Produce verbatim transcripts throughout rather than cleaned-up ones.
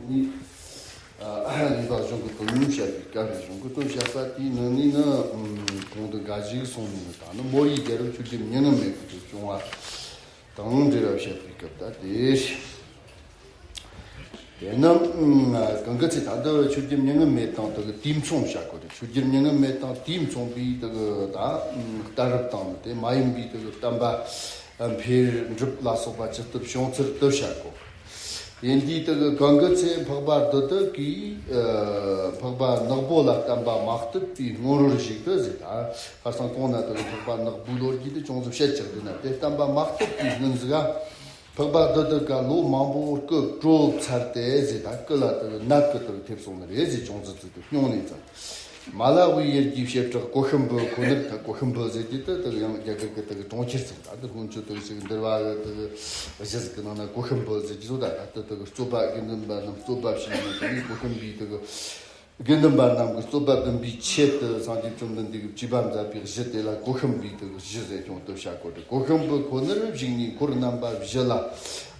ནི་ཨ་ནི་པ་གཞུང་གི་དོན་སྙིང་བཤད་པའི་སྐབས་རེད། གཞུང་གི་དོན་བཤད་ས་དེའི་ནང་ནས་ནི་ཨམ་གོང་དུ་འགའ་ཞིག་གསུངས་ནས་ནི། ད་ནི་མོ་ཡི་རྒྱལ་རབས་ཆོས་རྒྱལ་མྱ་ངན་མེད་ཀྱི་བྱུང་བ་དང་འབྲེལ་བ་བཤད་པའི་སྐབས་ད་དེ་རེད། དེ་ནི་ཨམ་གང་གི་ཚེ་ད་ལྟ་ཆོས་རྒྱལ་མྱ་ངན་མེད་དང་དེ་གི་དུས་མཚུངས་བཤད་དགོས་རེད། ཆོས་རྒྱལ་མྱ་ངན་མེད་དང་དུས་མཚུངས་པའི་དེ་གི་ད་ཨམ་གཏད་རབས་དང་དེ་མ་ཡིན་པའི་དེ་གི་བསྟན་པ་འཕེལ་འགྲིབ་ལ་སོགས་པ་ཇི་ལྟར་བྱུང་ཚུལ་དེ་བཤད་དགོས། ཡིན་དུས་དེ་གི་གང་གི་ཚེ་འཕགས་པ་བདུད་དུ་གིས་ཨ་འཕགས་པ་ནག་པོ་ལ་བསྟན་པ་མ་གཏད་པའི་སྔོན་རོལ་ཞིག་ཏུ་ཟེར། ད་ཁ་སང་གོང་ན་དེ་གི་འཕགས་པ་ནག་པོའི་ལོ་རྒྱུས་དེ་ཅུང་ཟད་བཤད་ཆགས་དུས་ན། དེ་བསྟན་པ་མ་གཏད་པའི་སྔོན་ཟིག་ག་འཕགས་པ་བདུད་དུ་ག་ལོ་མང་པོ་སྐུ་བྲོ་ཚར་ཏེ་ཟེར། ད་སྐུ་ལ་དེ་གི་ནད་གི་དེ་གི་ཐེབས་སོང་ནི་རེད་ཟེར། ཅུང་ཟད་ཙིག་དེ་སྙུང་ནས་ཙང་། མ་ལ་ཝི་ཡེར་གྱི་བྱེ་བྲག་གོ་ཤམ་བུ་ཁོ་ནར། ད་གོ་ཤམ་བུ་ཟེར་གྱི་དེ་དེ་ཡང་རྒྱ་གར་གྱི་དེ་གི་གྲོང་ཁྱེར་ཟིག་ད་དེ་སྔོན་ཆད་དེ་ཞིག་འདུལ་བ་གི་དེ་གཞི་ཟིག་གི་ནང་ན་གོ་ཤམ་བུ་ཟེར་གྱི་བཟོ། ད་ད་དེ་དེ་གི་རྩོད་པ་དགེ་འདུན་པ་རྣམས་རྩོད་པ་བྱས་ནས། དེ་ནས་གོ་ཤམ་བུའི་དེ་གི་དགེ་འདུན་པ་རྣམས་ཀྱིས་རྩོད་པ་བསྡུམས་པའི་ཆེད་དུ་སངས་རྒྱས་བཅོམ་ལྡན་འདས་ཀྱིས་བཅས་པ་མཛད་པའི་གཞི་དེ་ལ་གོ་ཤམ་བུའི་དེ་གི་གཞི་ཟེར་ཀྱང་དེ་བྱ་དགོས་ཏེ། གོ་ཤམ་བུ་ཁོ་ནར་བཞུགས་ནས་འཁོར་རྣམ་པ་བཞི་ལ་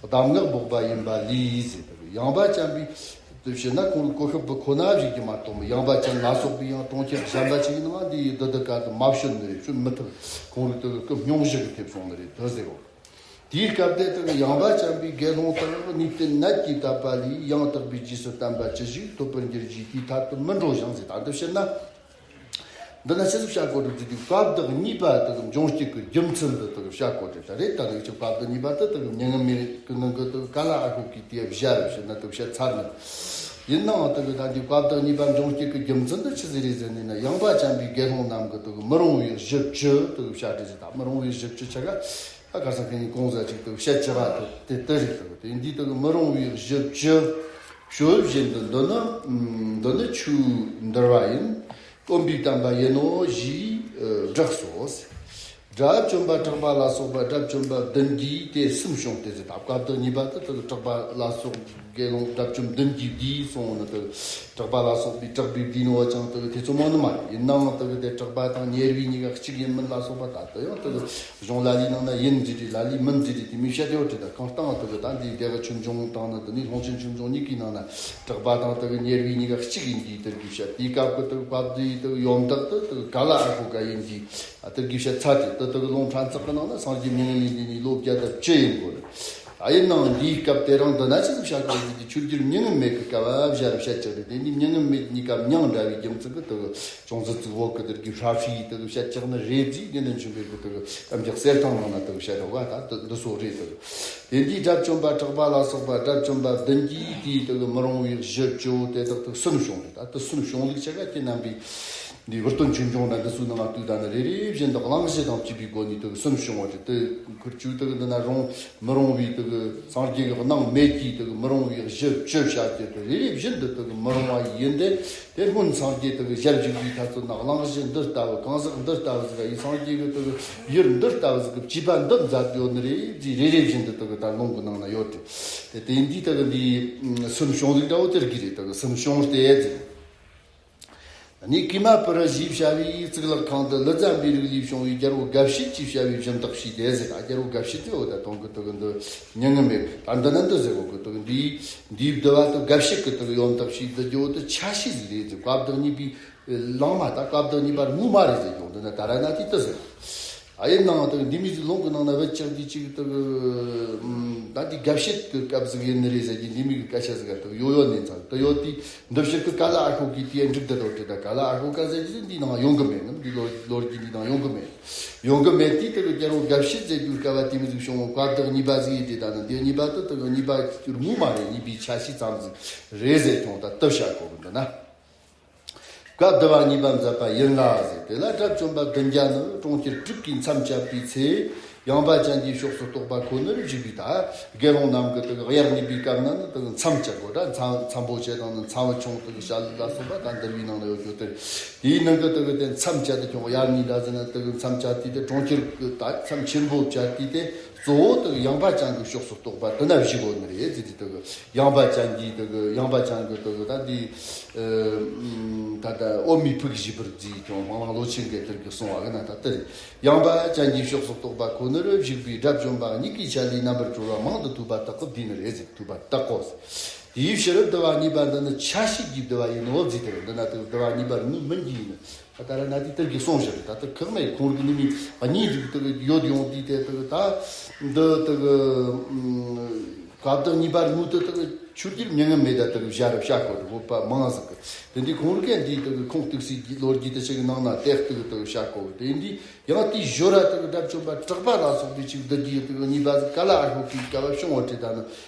གདམས་ངག་འབོགས་པ་ཡིན་པ་ལས་ཟེར། དེ་གི་ཡངས་པ་བྱམས་པའི་དེ་བྱས་ན་ཁོང་གི་གོ་ཤམ་བུ་ཁོ་ན་བཞུགས་ཀྱི་མ་གཏོགས་མི་ཡངས་པ་ཅན་ལ་སོགས་པའི་ཡང་གྲོང་ཁྱེར་གཞན་པ་ཅིག་ཡིན་ནའང་འདི་ཡི་བདུད་དུ་ག་དུ་མ་བྱོན་ནི་རེད། བྱོན་མི་ཐུབ། ཁོང་རིགས་དེ་གི་སྐུ་སྙུང་གཞི་གི་ཐེབས་སོང་ནི་རེད་དེ་ཟེར་གོ། དེའི་སྐབས་དེ་དེ་གི་ཡངས་པ་བྱམས་པའི་དགེ་སློང་དག་ནུས་ལྡན་ནད་ཀྱིས་དག་པ་ལས་ཡང་དག་པའི་རྗེས་སུ་བསྟན་པ་ཅི་ཞིག་ཐོབ་པར་འགྱུར་གྱི་དེའི་ཐད་དུ་མི་འགྲོ་ཞིང་ཟེར། ད་འདི་བཤད་ན། འདི་ན་ཆི་ཟིག་བྱ་དགོས་རེད་ཟེར་དུས། བཀའ་བདག་གཉིས་པ་དེ་གི་འབྱུང་རྒྱུ་གི་རྒྱུ་མཚན་འདི་དེ་གི་བྱ་དགོས་རེད། ད་རེད། ད་ནི་ཅིག་བཀའ་བདག་གཉིས་པ་དེ་དེ་གི་མྱ་ངན་མེད་ཀྱི་ནང་གི་དེ་གི་ག་ལ་ཨ་ཁུ་གིས་དེ་བཞག་རེད་ཟེར་ན་དེ་བཤད་ཚར་ནི། ཡིན་ནའང་དེ་གི་ད་འདི་བཀའ་བདག་གཉིས་པ་འབྱུང་རྒྱུ་གི་རྒྱུ་མཚན་འདི་ཆི་ཟིག་རེད་ཟེར་ནས་ན། ཡངས་པ་བྱམས་པའི་དགེ་སློང་རྣམས་ཀྱི་དེ་གི་མི་རུང་བའི་གཞི་བཅུ་དེ་གི་བཤད་རེད་ཟེར། ད་མི་རུང་བའི་གཞི་བཅུ་ཆ་ག་ད་ཁ་སང་ཁ་ཉིན་གོང་ཟ་ཅིག་དེ་གི་བཤད་ཅི་ག་དེ་དེ་དེ་རེད། དེ་གི་དེ་འདི་དེ་གི་མི་རུང་བའི་གཞི་བཅུ། ཞོལ་བཞིན་དུ་འདི་ནི་འདི་ནི་ཆོས་འདུལ་བ་ཡིན། སྟོན་པའི་བསྟན་པ་ཡིན་ནོ་ཞེས་བསྒྲགས་སོ། དགྲ་བཅོམ་པ་གྲགས་པ་ལ་སོགས་པ་དགྲ་བཅོམ་པ་བདུན་གྱིས་དེ་གསུམ་བྱུང་སྟེ་ཟེར། ད་བཀའ་བདག་གཉིས་པ་དེ་དེ་གི་གྲགས་པ་ལ་སོགས་དགེ་སློང་དགྲ་བཅོམ་བདུན་གྱིས་བསྡུས་སོང་ནི། དེ་གྲགས་པ་ལ་སོགས་པའི་གྲགས་པས་བསྡུས་ནོ་ཅང་དེ་གི་དེ་ཚོ་མང་ནི་མ་རེད། ཡིན་ནའང་དེ་གི་དེ་གྲགས་པ་དང་ཉེ་བའི་གཉིས་ཀ་གཅིག་ཡིན་མིན་ལ་སོགས་པ་ད་དེ་ཡང་དེ་གི་གཞུང་ལ་ལའི་ནང་ན་ཡིན་ཟེར་རེད། ལ་ལའི་མིན་ཟེར་རེད། དེ་མི་བཤད་དེ་ཡོད་རེད། ད་གང་ལྟར་དེ་གི་ད་འདི་སྡེ་དགེ་ཆོས་འབྱུང་དང་ནི་དེ་ནས་ལུང་ཆེན་ཆོས་འབྱུང་གཉིས་ཀའི་ནང་ན་གྲགས་པ་དང་དེ་གི་ཉེ་བའི་གཉིས་ཀ་གཅིག་ཡིན་གྱི་དེ་གི་བཤད། དེའི་སྐབས་ཀྱི་དེ་གི་བཀའ་བདག་དེ་གི་ཡོན་བདག་དེ་དེ་གི་ག་ལ་ཨ་ཁུ་ག་ཡིན་གྱི། ཨ་དེ་གི་བཤད་ཚར་ཏེ། དེ་དེ་གི་ལུང་ཕྲན་ཚེགས་ཀྱི་ནང་ན་སངས་རྒྱས་མྱ་ངན་ལས་འདས་ནས་ལོ་བརྒྱ་དང་བཅུ་ཡིན་དགོས་རེད། ཨ་ཡིན་ནའང་འདིའི་སྐབས་དེ་རིང་འདི་ན་ཆི་ཟིག་བཤད་དགོས་ཟེར་གྱི་ཆོས་རྒྱལ་མྱ་ངན་མེད་ཀྱི་སྐབས་བཞག་བཤད་ཅིག་རེད། དེ་འདི་མྱ་ངན་མེད་གཉིས་ཀ་མྱང་འདྲ་བའི་རྒྱུ་མཚན་གྱིས་དེ་གི་ཅུང་ཟད་ཙིག་བོ་གི་དེ་གི་ཧྲ་ཧྲི་དེ་གི་བཤད་ཅིག་ནི་རེད་ཟེར། དགེ་འདུན་ཆོས་འཕེལ་གྱི་དེ་གི་གཏམ་རྒྱུད་གསེར་ཐང་ནང་ན་དེ་གི་བཤད་རོགས་ག་ད་དེ་འདི་སོ་རེད། དེ་གི་དེ་འདི་དགྲ་བཅོམ་པ་གྲགས་པ་ལ་སོགས་པ་དགྲ་བཅོམ་པ་བདུན་གྱིས་དེའི་དེ་གི་མི་རུང་བའི་གཞི་བཅུ་དེ་དག་དེ་གསུམ་བྱུང་རེད། ད་དེ་གསུམ་བྱུང་ལུགས་ཆ་ག་དེ་རྣམ་པའི་འདི་བུ་སྟོན་ཆོས་འབྱུང་ན་འདི་ཚོའི་ནང་ལ་དུས་ད་ནི་རེ་རེ་བཞིན་དུ་གླེང་གཞི་དང་བཅས་པའི་སྒོ་ནས་དེ་གི་གསུམ་བྱུང་བ་རེད། དེ་ཁུར་བཅུ་དེ་གི་འདི་ན་རུང་མི་རུང་བའི་དེ་གི་སངས་རྒྱས་ཀྱི་སྣང་མེད་ཀྱི་དེ་གི་མི་རུང་བའི་གཞི་བཅུ་བཤད་དེ་དེ་རེ་རེ་བཞིན་དུ་དེ་གི་མི་རུང་བ་ཡིན་ཏེ། དེ་སྔོན་སངས་རྒྱས་དེ་གི་ཞལ་བཞུགས་པའི་ཐ་ཚོད་ན་གླེང་གཞི་འདི་ལྟ་བུ་གང་ཟག་འདི་ལྟ་བུ་ཟིག་ག་ཡིན། སངས་རྒྱས་ཀྱི་དེ་གི་ཡུལ་འདི་ལྟ་བུ་ཟིག་གི་བཅས་པ་འདི་མཛད་ཡོད་ནི་རེད་ཟེར། རེ་རེ་བཞིན་དུ་དེ་གི་ད་ལུང་གི་ནང་ན་ཡོད་དེ། དེ་དེ་འདི་དེ་གི་འདི་གསུམ་བྱུང་ལུགས་འདྲ་བོ་དེར་གི་རེད། དེ་གི་གསུམ་བྱུང་སྟེ་ཟེར། ནི་ཀྱེ་མ་པུ་རི་ཞེས་བྱ་བའི་གཙུག་ལག་ཁང་དུ་ཀླུ་ཙམ་པའི་རིགས་ལས་བྱུང་བའི་རྒྱལ་པོ་དགའ་བྱེད་ཅེས་བྱ་བའི་བཞིན་བདག་ཞིག་དེ་ཟེར། ཨ་རྒྱལ་པོ་དགའ་བྱེད་དེ་འོ་ད་དོན་གི་དེ་གི་འདི་མྱ་ངན་མེད་ད་འདི་ན་འདི་ཟེར་གོ་གི། དེ་གི་འདིའི་འདིའི་བསྡུ་བ་དེ་དགའ་བྱེད་ཀྱི་དེ་གི་ཡོན་བདག་ཞིག་འདི་རྒྱུ་བོ་དེ་ཆ་ཤས་ཟིག་རེད་ཟེར། བཀའ་བདག་གཉིས་པའི་གླེང་མ་ད་བཀའ་བདག་གཉིས་པ་ངོ་མ་རེད་ཟེར་རྒྱུ་འདི་ན་ད་ར་ན་དེ་དེ་ཟེར། ཨ་ཡིན་ནའང་དེ་འདི་མི་ཟིག་ལུང་གི་ནང་ན་བུ་ཅག་འདི་ཅིག་དེ་གི་ད་འདི་དགའ་བྱེད་ཀྱི་སྐབས་ཟིག་ཡིན་ནི་རེད་ཟེར་གྱི་འདི་མི་གི་སྐད་ཆ་ཟིག་ག་དེ་གི་ཡོད་ཡོད་ནི་ཚང་དེ་ཡོད་དེ། འདི་ཕྱིར་གི་ཀ་ལ་ཨ་ཁུ་གི་དེ་འགྲིག་དེ་རོ་དེ་ད་ཀ་ལ་ཨ་ཁུ་ག་ཟེར་གྱི་འདི་ནང་ཡོང་གི་མེད་ནམ། འདི་ལོ་ལོ་རྒྱུས་འདི་ནང་ཡོང་གི་མེད། ཡོང་གི་མེད་དེ་དེ་གི་རྒྱལ་པོ་དགའ་བྱེད་ཟེར་རྒྱུ་སྐབས་དེ་མི་ཟིག་བྱུང་བ་བཀའ་བདག་གཉིས་པ་ཟིག་ཡིན་དེ། ད་ནི་འདི་གཉིས་པ་དེ་དེ་གི་གཉིས་པ་ངོ་མ་རེད། གཉིས་པའི་ཆ་ཤས་ཙམ་ཟིག་རེད་ཟེར་ཀྱང་ད་དེ་བཤད་གོ་གི་འདི་ན། བཀའ་བསྡུ་བ་གཉིས་པ་མཛད་པ་ཡིན་ལ་ཟེར། དེ་ལ་དགྲ་བཅོམ་པ་བདུན་བརྒྱ་ནི་གྲོང་ཁྱེར་དྲུག་གིས་མཚམས་བཅད་པའི་ཚེ། ཡངས་པ་ཅན་གྱི་ཕྱོགས་སུ་གཏོགས་པ་ཁོ་ནར་བཞུགས་པའི་ད་དགེ་སློང་རྣམས་ཀྱི་དེ་གི་དབྱར་གནས་པའི་སྐབས་ན་ནི་དེ་གི་མཚམས་བཅད་དགོས་ད། མཚམས་མཚམས་པོ་ཆེ་དང་ནི་མཚམས་བུ་ཆུང་དེ་གི་བཤད་ལུགས་ལ་སོགས་པ་ད་འདུལ་བའི་ནང་ན་ཡོད་རྒྱུ་དེ། དེའི་ནང་གི་དེ་གི་དེ་མཚམས་བཅད་དེ་ཀྱང་དབྱར་གནས་ལ་ཟེར་ན་དེ་གི་མཚམས་བཅད་དེ་དེ་གྲོང་ཁྱེར་གི་ད་མཚམས་ཆེན་པོ་བཅད་དེ་དེ། གཙོ་བོ་དེ་གི་ཡངས་པ་ཅན་གྱི་ཕྱོགས་སུ་གཏོགས་པ་དེ་ན་བཞུགས་དགོས་ནི་རེད་ཟེར་དེ། དེ་གི་ཡངས་པ་ཅན་གྱི་དེ་གི་ཡངས་པ་ཅན་གྱི་དེ་གི་ད་འདི་ཨ་ད་ད་འོ་མའི་ཕུག་བཞི་པར་བརྫིས་ཀྱང་མང་མང་ལོ་ཆེན་གྱི་དེར་གི་གསུང་བ་གི་ན་ད་དེ་རེད། ཡངས་པ་ཅན་གྱི་ཕྱོགས་སུ་གཏོགས་པ་ཁོ་ནར་བཞུགས་པའི་དགྲ་བཅོམ་པ་གཉིས་ཀྱི་ཆ་ལས་རྣམ་པར་གྲོལ་བ་མང་དུ་ཐོས་པ་དག་གི་བསྡུས་ནི་རེད་ཟེར། ཐོས་པ་དག་གོ། དེའི་ཕྱིར་འདུལ་བ་གཉིས་པ་འདི་ནི་ཆ་ཤས་ཀྱི་འདུལ་བ་ཡིན་ནོ་ཟེར་ཏེ། འདི་ན་དེ་འདུལ་བ་གཉིས་པ་དངོས་མིན་གྱི་ཡིན། ད་ར་ན་དེ་དེར་གྱི་གསུངས་བཞག་ད་དེ་ཁག་མེད་ཁོང་གི་ནི་མི་གཉིས་འདུག་དེ་ཡོད་ཡོང་དུས་དེ་དེ་ད་འདི་དེ་བཀའ་བདག་གཉིས་པ་དངོས་དེ་དེ་ཆོས་རྒྱལ་མྱ་ངན་མེད་ད་དེ་བཞག་རབས་བྱ་དགོས་དེ་བོད་པ་མང་ཟིག་གི་དེ་འདི་ཁོང་རིགས་འདི་དེ་ཁོང་ཏུག་སྲིད་ཀྱི་ལོ་རྒྱུས་དེ་ཞིག་ནང་ན་དེ་དེ་དེ་བྱ་དགོས་དེ་འདི་ཡང་དེའི་ཞོར་ར་དེ་གྲྭ་བཅོམ་པ་གྲགས་པ་ལ་སོགས་པའི་ཅིག་འདི་གི་དེ་གཉིས་པ་ཟིག་ག་ལ་ཨ་ཤོ་གི་སྐབས་བྱུང་བ་དེ་ད་ནི།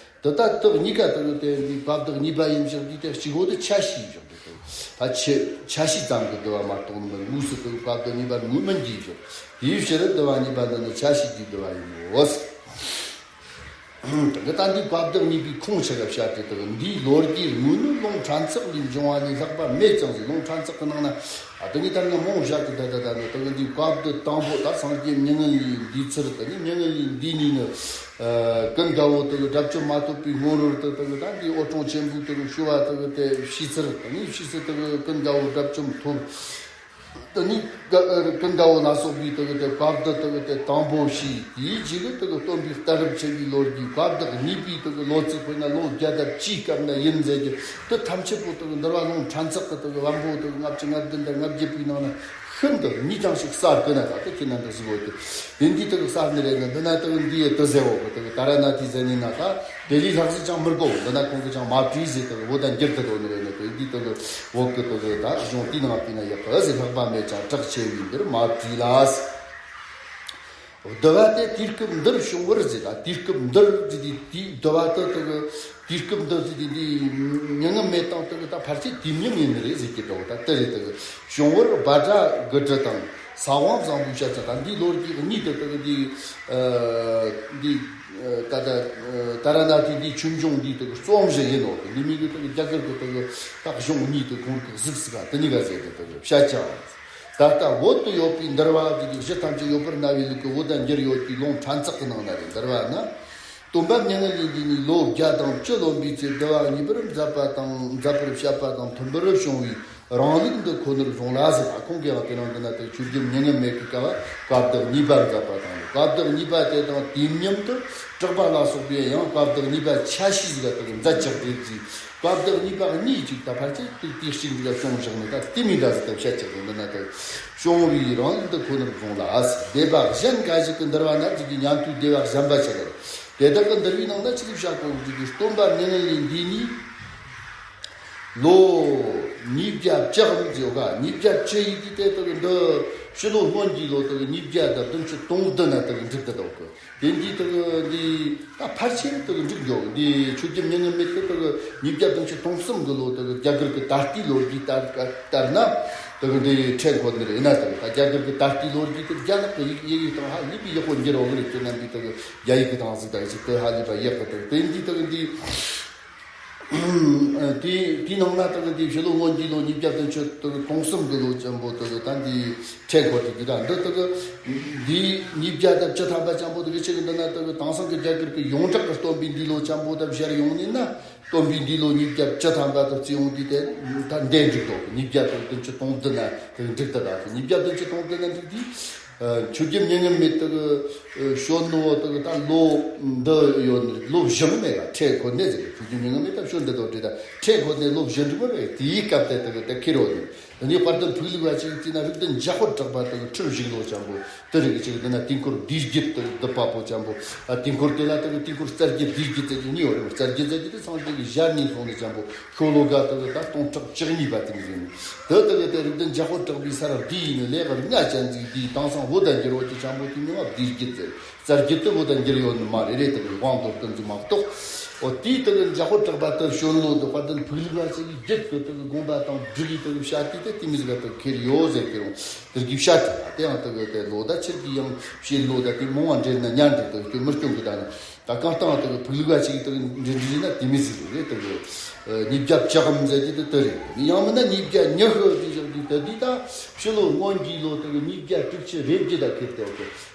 དེ་ལྟར་དག་གཉིས་ཀ་དག་དེ་འདི་བཀའ་བདག་གཉིས་པ་ཡིན་ཞིང་འདི་དེ་གཅིག་པོ་དེ་ཆ་ཤས་ཡིན་ཞིང་དེ་དག་ད་ཆ་ཆ་ཤས་ཙམ་གྱི་འདུལ་བ་མ་གཏོགས་ནི་མིན། དངོས་སུ་དེ་བཀའ་བདག་གཉིས་པ་དངོས་མིན་གྱི་ཞིང་དེའི་ཕྱིར་འདུལ་བ་གཉིས་པ་འདི་ནི་ཆ་ཤས་ཀྱི་འདུལ་བ་ཡིན་ནོ། དེ་ལྟ་འདི་བཀའ་བདག་གཉིས་པའི་ཁུངས་ཆེ་བ་བཤད་དེ་དག་འདིའི་ལོ་རྒྱུས་དངོས་ནི་ལུང་ཕྲན་ཚེགས་ལས་འབྱུང་བ་ལས་ལྷག་པ་མེད་ཀྱང་ཟེར། ལུང་ཕྲན་ཚེགས་ཀྱི་ནང་ན་ཨ་དེ་ངས་ད་ནི་མང་བཤད་དེ་ད་ད་ད་ནི་དེ་འདི་བཀའ་བདག་དང་པོ་ད་སངས་རྒྱས་མྱ་ངན་ལས་འདས་ཚུལ་དེ་ནི་མྱ་ངན་ལས་འདས་ནས་ནི། ཀུན་དགའ་བོ་དེ་གི་དགྲ་བཅོམ་མ་ཐོབ་པའི་སྔོན་རོལ་དུ་དེ་གི་ད་འདི་ཨོ་གྲོང་ཆེན་པོའི་དེ་གི་ཞུ་བ་དེ་གི་དེ་ཤི་ཚུལ་དེ་ནི་ཤི་ཚུལ་དེ་གི་ཀུན་དགའ་བོ་དགྲ་བཅོམ་ཐོབ། དེ་ནི་ཀུན་དགའ་བོ་ལ་སོགས་པའི་དེ་གི་དེ་བཀའ་བདག་དེ་གི་དེ་དང་པོ་ཤི་དེའི་རྗེས་གི་དེ་གི་སྟོན་པའི་གཏད་རབས་ཆེ་བའི་ལོ་རྒྱུས། བཀའ་བདག་གཉིས་པའི་དེ་གི་ལོ་ཚིགས་དཔེར་ན་ལོ་བརྒྱ་དང་བཅུའི་སྐབས་ན་ཡིན་ཟེར་གྱི་དེ་ཐམས་ཅད་པོ་དེ་གི་འདུལ་བ་ལུང་ཕྲན་ཚེགས་གི་དེ་གི་བམ་པོ་དེ་གི་ལྔ་བཅུ་ང་བདུན་དང་ང་བརྒྱད་པའི་ནང་ན། ཤིན་ཏུ་ཉིད་ཀྱང་ཞིག་གསར་དགོས་ན་ད་ལྟ་ཁྱེད་རྣམ་པ་གཟིགས་འོ་དེ། དེ་འདི་དག་གསར་ནི་རེད་ན་འདི་ན་དག་འདི་ཡི་དུ་ཟེར་འོ་གི་དག་ད་ར་ན་དེ་ཟེར་ནི་ན་ད་དེ་ལས་ལྷག་ཟིག་ཀྱང་མི་དགོ། འདི་ན་ཁོང་གི་ཀྱང་མ་བྲིས་ཟེར་དག་འོ་ད་འགྱུར་དུ་དོ་ནི་རེད་ན་དེ་འདི་དག་འོ་གི་དག་ད་གཞུང་དེའི་ནང་དེ་ན་ཡག་གི་ཟེར། ལྷག་པ་མེད་ཀྱང་གྲགས་ཆེ་བའི་འདིར་མ་བྲིས་ལ། འདུལ་བ་དེ་དུས་སྐབས་འདིར་བྱུང་བར་ཟེར། ད་དུས་སྐབས་འདིར་ཟེར་དེ་དེའི་འདུལ་བ་དེ་དག་དུས་སྐབས་འདི་ཟེར་དེ་འདི་མྱ་ངན་མེད་དང་དེ་གི་ད་ཕལ་ཆེར་དུས་མཉམ་ཡིན་ནི་རེད་ཟེར་གྱི་འདུག་ད་དེ་རེད། དེ་གི་བྱུང་བར་སྦ་ཌ་གུ་ཊ་དང་ས་དབང་བཟང་པོའི་ཞལ་ཆ་དང་འདིའི་ལོ་རྒྱུས་གཉིས་དེ་དེ་གི་འདི་ཨ་འདི་ཨ་ད་ད་ཨ་ད་ར་ན་དེ་འདི་ཆོས་འབྱུང་འདི་དེ་གི་རྩོམ་གཞི་ཡིན་ནོ། དེ་འདི་མི་གི་དེ་གི་རྒྱ་གར་གི་དེ་གི་ད་གཞུང་གཉིས་དེ་ཁོང་གི་གཟིགས་སུ་ག་དེ་གཉིས་ཀ་ཟེར་དེ་དེ་གི་བཤད་ཀྱང་། ད་ལྟ་བོད་དུ་ཡོད་པའི་འདུལ་བ་འདི་གི་གཞི་ཐམས་ཅད་ཡོད་པར་སྨྲ་བའི་ལུགས་ཀྱི་བོད་དང་འགྱུར་ཡོད་ཀྱི་ལུང་ཕྲན་ཚེགས་ཀྱི་ནང་ན་རེད། འདུལ་བ་ན། སྟོན་པ་མྱ་ངན་ལས་འདས་ནས་ལོ་བརྒྱ་དང་བཅུ་ལོན་པའི་ཚེ་འདུལ་བ་གཉིས་པར་མཛད་པ་དང་མཛད་པར་བཤད་པ་དང་མཐུན་པར་བྱུང་བའི་རང་ལུགས་འདི་ཁོ་ནར་བཟུང་ལ་ཟེར་བ། ཁོང་གིས་ཡང་དེ་རིང་འདི་ན་དེ་ཆོས་རྒྱལ་མྱ་ངན་མེད་ཀྱི་སྐབས་བཀའ་བདག་གཉིས་པ་མཛད་པ་དང་། བཀའ་བདག་གཉིས་པ་དེ་དང་དུས་མཉམ་དུ་གྲགས་པ་ལ་སོགས་པའི་ཡང་བཀའ་བདག་གཉིས་པ་ཆ་ཤས་ཟིག་དེ་མཛད་ཀྱག་དེ་ཅི། བཀའ་བདག་གཉིས་པ་གཉིས་ཅིག་ད་ཕལ་ཆེར་དུས་དུས་གཅིག་འདི་ལ་བྱུང་བཞག་ནི་ད་དེ་མི་འདྲ་ཟིག་ད་བཤད་ཀྱག་འདི་ན་དེ་བྱུང་བའི་རང་ལུགས་འདི་ཁོ་ནར་བཟུང་ལ་ཟེར། སྡེ་པ་གཞན་འགའ་ཞིག་གི་འདུལ་བ་ན་ཅིག་གི་ཉན་ཐོས་སྡེ་པ་གཞན་པ་ཞིག་རེད། དེ་དག་གི་འདུལ་བའི་ནང་ན་ཅི་ལས་བྱ་དགོས་ཀྱི་སྟོན་པ་མྱ་ངན་ལས་འདས་ནས་ལོ་ཉིས་བརྒྱ་བཅུ་ཙམ་ཡོད་ག་ཉིས་བརྒྱ་བཅུ་ཡིན་དུས་དེ་དག་འདི་ཕྱི་ལོ་སྔོན་གྱི་ལོ་དག་ཉིས་བརྒྱ་དང་བདུན་ཅུ་དོན་བདུན་ན་དག་འགྲིག་གི་འདུག་གི། དེ་འདི་དག་འདི་ད་ཕལ་ཆེར་དག་འགྲིག་འགྱོ་གི། འདི་ཆོས་རྒྱལ་མྱ་ངན་མེད་དུ་དག་ཉིས་བརྒྱ་བདུན་ཅུ་དོན་གསུམ་གི་ལོ་དག་རྒྱ་གར་གི་ད་ལྟའི་ལོ་རྒྱུས་ལྟར་ལྟར་ན་དག་འདི་ཁྲལ་འཁོར་ནི་རེད་ན། དག་ད་རྒྱ་གར་གི་ད་ལྟའི་ལོ་རྒྱུས་དེ་རྒྱ་ནག་གི་ཡིག་ཡིག་ཡིག་དང་ཧ་ལས་པའི་ཡག་པོ་འགྱུར་འོང་གི་རེད། ཁྱོད་རྣམ་པས་དག་རྒྱ་ཡིག་གི་དང་ཟིག་དང་ཞིག་དེ་ཧ་ལས་པ་ཡག་གི། དག་དེ་འདི་དག་འདི། དེ་དེའི་ནང་ན་དག་འདི་ཕྱི་ལོ་སྔོན་གྱི་ལོ་ཉིས་བརྒྱ་བདུན་ཅུ་དོན་གསུམ་གི་ལོ་ཅན་པོ་དག་ད་འདི་ཁྲལ་འཁོར་གྱི་རྒྱུ་དང་འདི་དག་འདི་ཉིས་བརྒྱ་དང་བཅུ་ཐམ་པ་ཅན་པོ་དག་ཆེ་གི་འདི་ན་དག་དེང་སང་གི་རྒྱ་གར་གྱི་ཡོངས་གྲགས་ཀྱི་སྟོན་པའི་འདི་ལོ་ཅན་པོ་དག་བཤད་ཡོང་ནི་ན། སྟོན་པའི་འདི་ལོ་ཉིས་བརྒྱ་བཅུ་ཐམ་པ་དག་བརྩི་ཡོང་དུས་དེ་ད་འདི་འགྲིག་འདུག་ཉིས་བརྒྱ་དང་བདུན་ཅུ་དོན་བདུན་ན་དག་འགྲིག་ད་དག་ཉིས་བརྒྱ་བདུན་ཅུ་དོན་བདུན་ན་འགྲིག་དུས། ཆོས་རྒྱལ་མྱ་ངན་མེད་དུ་བྱོན་ནོ་དུ་ད་ལོ་འདི་ཡོད་ནི་ལོ་བཞི་མ་མེད་ལ་ཁྲལ་འཁོར་ནས་ཟེར། ཆོས་རྒྱལ་མྱ་ངན་མེད་དུ་བྱོན་འདི་དོ་འདྲེ་ད་ཁྲལ་འཁོར་ནས་ལོ་བཞི་འགྲིག་མ་རེད། དེའི་སྐབས་དེ་དུ་ད་ཁྱེར་ཡོད་ནི་དེ་ནས་དཔལ་ལྡན་ཕུག་ལུགས་པ་ཅིག་བརྩིས་ན་རིགས་ལྡན་འཇམ་དཔལ་གྲགས་པ་དུ་ཁྲིར་བཞུགས་ལོ་ཅན་པོ་དུ་རིགས་ཅིག་འདི་ན་དུས་འཁོར་བདུད་རྒྱུད་དུ་བསྡུ་བ་པོ་ཅན་པོ། དུས་འཁོར་དེ་ལ་དུ་དུས་འཁོར་རྩ་རྒྱུད་བདུད་རྒྱུད་ཟེར་གྱི་གཉིས་ཡོད་རེད། རྩ་རྒྱུད་ཟེར་གྱི་དེ་སངས་རྒྱས་ཀྱི་ཞལ་ནས་གསུངས་ནས་ཅན་པོ། ཤོ་ལོ་ཀ་དག་ད་སྟོང་ཕྲག་བཅུ་གཉིས་པ་དེ་ཟིན། དེ་དག་དེ་རིགས་ལྡན་འཇམ་དཔལ་གྲགས་པའི་སར་བསྡུས་ཡིན་ནི་ལས་ཀར་ལྔ་ཅན་ཟིག་བསྡུས་དེང་སང་བོད་དང་འགྱུར་བ་གྱི་ཅན་པོ་དེ་མིང་ལ་བསྡུས་རྒྱུ་ཟེར། རྩ་རྒྱུད་དེ་བོད་དང་འགྱུར་ཡོད་ནི་མ་རེད་རེད། དེ་གི་དབང་དུ་བསྟན་ཟིག་མ་གཏོགས། འོ་དེའི་དེ་གི་འཇམ་དཔལ་གྲགས་པ་དེ་བྱོན་ལོ་དེ་དཔལ་ལྡན་ཕུག་ལུགས་ལ་ཟེར་གི་རྒྱུད་དེ་དེ་གི་དགོངས་པ་དང་སྒྲིག་གི་དེ་གི་བཤད་དེ་དེ་དེ་མི་ཟིག་ག་དེ་ཁྱེར་ཡོད་ཟེར་གི་རུང་དེ་གི་བཤད་དེ་དེ་ཡང་དེ་གི་དེ་ལོ་ད་ཕྱིར་གི་ཡང་བཤད་ལོ་ད་དེ་མང་བ་འདྲེན་ན་ཉན་འདྲེ་དེ་གི་མི་སྐྱོང་གི་ད་ནི། ད་གང་ལྟར་དེ་གི་ཕུག་ལུགས་པ་ཅིག་དེ་གི་འདྲི་འདྲི་ན་དེ་མི་ཟིག་རེད། དེ་གི་ཉིས་བརྒྱ་བཅུ་གམ་ཟེར་གྱི་དེ་དེ་རེད། ཡང་མིན་ན་ཉིས་བརྒྱ་ཉི་ཤུ་དེ་བཞག་དུས་དེ་དུས་ད་ཕྱི་ལོ་སྔོན་གྱི་ལོ་དེ་གི་ཉིས་བརྒྱ་དྲུག་ཅུ་རེ་བརྒྱད་ད་ཁེར་དེ་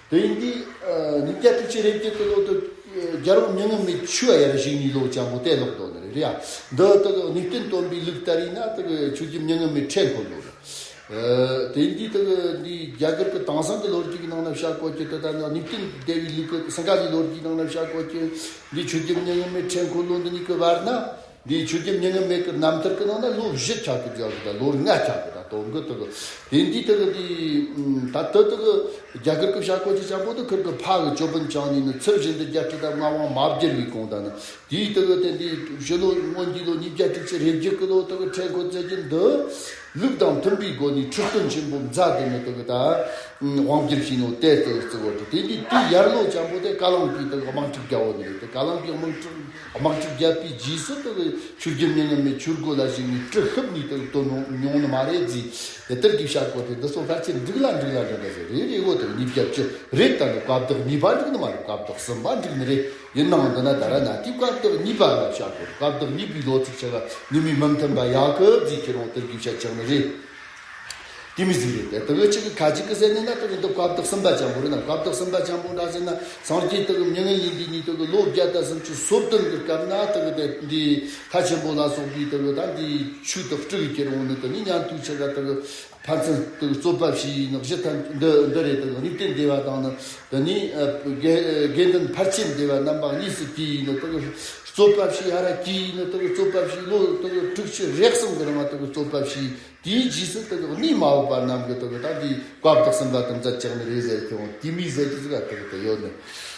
དེ་ཡིན་དུས་ཉིས་བརྒྱ་དྲུག་ཅུ་རེ་བརྒྱད་དེ་ལོ་དེ་རྒྱལ་པོ་མྱ་ངན་མེད་ཆོས་ཡར་བཞུགས་ནི་ལོ་ཅན་པོ་དེ་ལོག་དོ་ནི་རེད་ཡ། འདི་དེ་གི་ནུས་བསྟན་སྟོན་པའི་ལུགས་ལྟར་ཡིན་ན་དེ་གི་ཆོས་རྒྱལ་མྱ་ངན་མེད་ཁྲལ་འཁོར་ལོ་རེད། དེ་འདི་དེ་གི་འདི་རྒྱ་གར་གྱི་དེང་སང་གི་ལོ་རྒྱུས་ཀྱི་ནང་ན་བཤད་གོ་གི། དེ་ལྟར་ན་ནུས་བསྟན་སྡེ་བའི་ལུགས་ཀྱི་སིང་ག་ལའི་ལོ་རྒྱུས་ནང་ན་བཤད་གོ་གི། འདི་ཆོས་རྒྱལ་མྱ་ངན་མེད་ཁྲལ་འཁོར་ལོ་འདི་གཉིས་ཀྱི་བར་ན་ འདིའི་ཆོས་རྒྱལ་མྱ་ངན་མེད་ཀྱི་རྣམ་ཐར་གྱི་ནང་ན་ལོ་བཞི་ཆགས་ཀྱི་བཞག་གི་དང་ལོ་ལྔ་ཆགས་ཀྱི་དང་དོན་གྱི་དུ་གི་དེ་འདི་དུ་གི་འདི་ད་དུ་དུ་གི་རྒྱ་གར་གྱི་བྱ་སྒོ་ཅི་ཆགས་པོ་དུ་ཁུར་གི་ཕ་གི་ཅོ་བོན་བཅངས་ནས་ནི་ཚུལ་བཞིན་དུ་རྒྱལ་སྲིད་དང་མངའ་དབང་མ་བསྒྱུར་བའི་གོང་དུ་ནི། དེའི་སྟེང་གི་དེ་འདི་ཕྱི་ལོ་སྔོན་གྱི་ལོ་ཉིས་བརྒྱ་དྲུག་ཅུ་རེ་བརྒྱད་ཀྱི་ལོ་དེ་གི་ཁྲེ་འཁོར་རྩེ་རྒྱུན་དུ་ལུགས་དང་མཐུན་པའི་སྒོ་ནས་ཁྲི་སྟོན་ཆེན་པོ་མཛད་དེ་ནི་དེ་གི་ད་དབང་བསྒྱུར་བྱས་ནོ་དེ་ལྟར་བརྩི་བ་དེ་དེ་འདི་དེའི་ཡར་ལོ་ཅན་པོ་དེ་ཀ་ལང་པའི་དེ་གི་དམག་འཁྲུག་རྒྱག་བ་ནི་རེད། དེ་ཀ་ལང་པའི་དམག་འཁྲུག་དམག་འཁྲུག་བརྒྱབ་པའི་རྗེས་སུ་དེ་གི་ཆོས་རྒྱལ་མྱ་ངན་མེད་ཆོས་སྒོ་ལ་ཞུགས་ནས་གྲི་ཤུབས་ནས་དེ་གི་བཏོན་མྱོང་ནི་མ་རེད་ཟེར། དེ་ལྟར་གྱི་བྱ་སྒོ་དེ་འདི་ཚོ་ཕལ་ཆེར་འགྲིག་ལ་འགྲིག་ལ་འདྲ་འདྲ་ཟེར་རེ་རེ་བོ་དེ་གི་ཉིས་བརྒྱ་བཅུ་རེད། ད་ནི་བཀའ་བདག་གཉིས་པ་འགྲིག་ནི་མ་རེད། བཀའ་བདག་གསུམ་པ་འགྲིག་ནི་རེད། ཡིན་ནའང་འདི་ན་ད་ར་ན་དེའི་བཀའ་བདག་གཉིས་པ་ལ་བྱ་དགོས། བཀའ་བདག་གཉིས་པའི་ལོ་ཚིགས་ཆ་ག་ཉི་མའི་མུ་མཐུན་པ་ཡག་གི་རྫིས་ཁྱེད་རང་དེར་གི་བཤད་ཆགས་ནི་རེད། དེ་མི་ཟིག་རེད་དེ་དེ་གི་ཅིག་གི་ཁ་ཅིག་གི་ཟེར་ནི་ན་དེ་གི་འདི་བཀའ་བདག་གསུམ་པ་ཅན་པོ་རེད་ན། བཀའ་བདག་གསུམ་པ་ཅན་པོ་འདྲ་ཟེར་ན་སངས་རྒྱས་དེ་གི་མྱ་ངན་ལས་འདས་ནི་དེ་གི་ལོ་བརྒྱ་དང་སུམ་ཅུ་སོ་བདུན་གི་སྐབས་ན་དེ་གི་དེ་འདི་ལྷ་ཆེན་པོ་ལ་སོགས་པའི་དེ་གི་ད་འདི་ཆོས་དེ་སྤྲུལ་གི་ཁྱེད་རང་ནི་དེ་ནི་ཉན་ཐོས་ཆ་ག་དེ་གི་ཕན་ཚུན་དུ་རྩོད་པ་བྱས་ནས་གཞི་ཐམས་འདི་འདི་རེད་དུ་དམིགས་རྟེན་བདེ་བ་དང་ནི་དེ་ནི་དགེ་དགེ་འདུན་ཕལ་ཆེར་བདེ་བ་རྣམ་པ་གཉིས་སུ་གྱེས་ནས་དུ་རྩོད་པ་བྱས། ཧ་ར་གྱེས་ནས་དུ་རྩོད་པ་བྱས། ལོ་དུ་དྲུག་ཅུ་རེ་གསུམ་གི་རིང་ལ་དུ་རྩོད་པ་བྱས། དེའི་རྗེས་སུ་དུ་གནས་མ་བབ་པ་རྣམས་ཀྱི་དུ་ད་འདི་བཀའ་བདག་གསུམ་པ་དུ་མཛད་ཀྱང་ནི་རེད་ཟེར་ཀྱང་དེ་མིའི་ཟེར་གྱི་ཟིག་ལ་དུ་དུ་ཡོད་ནི།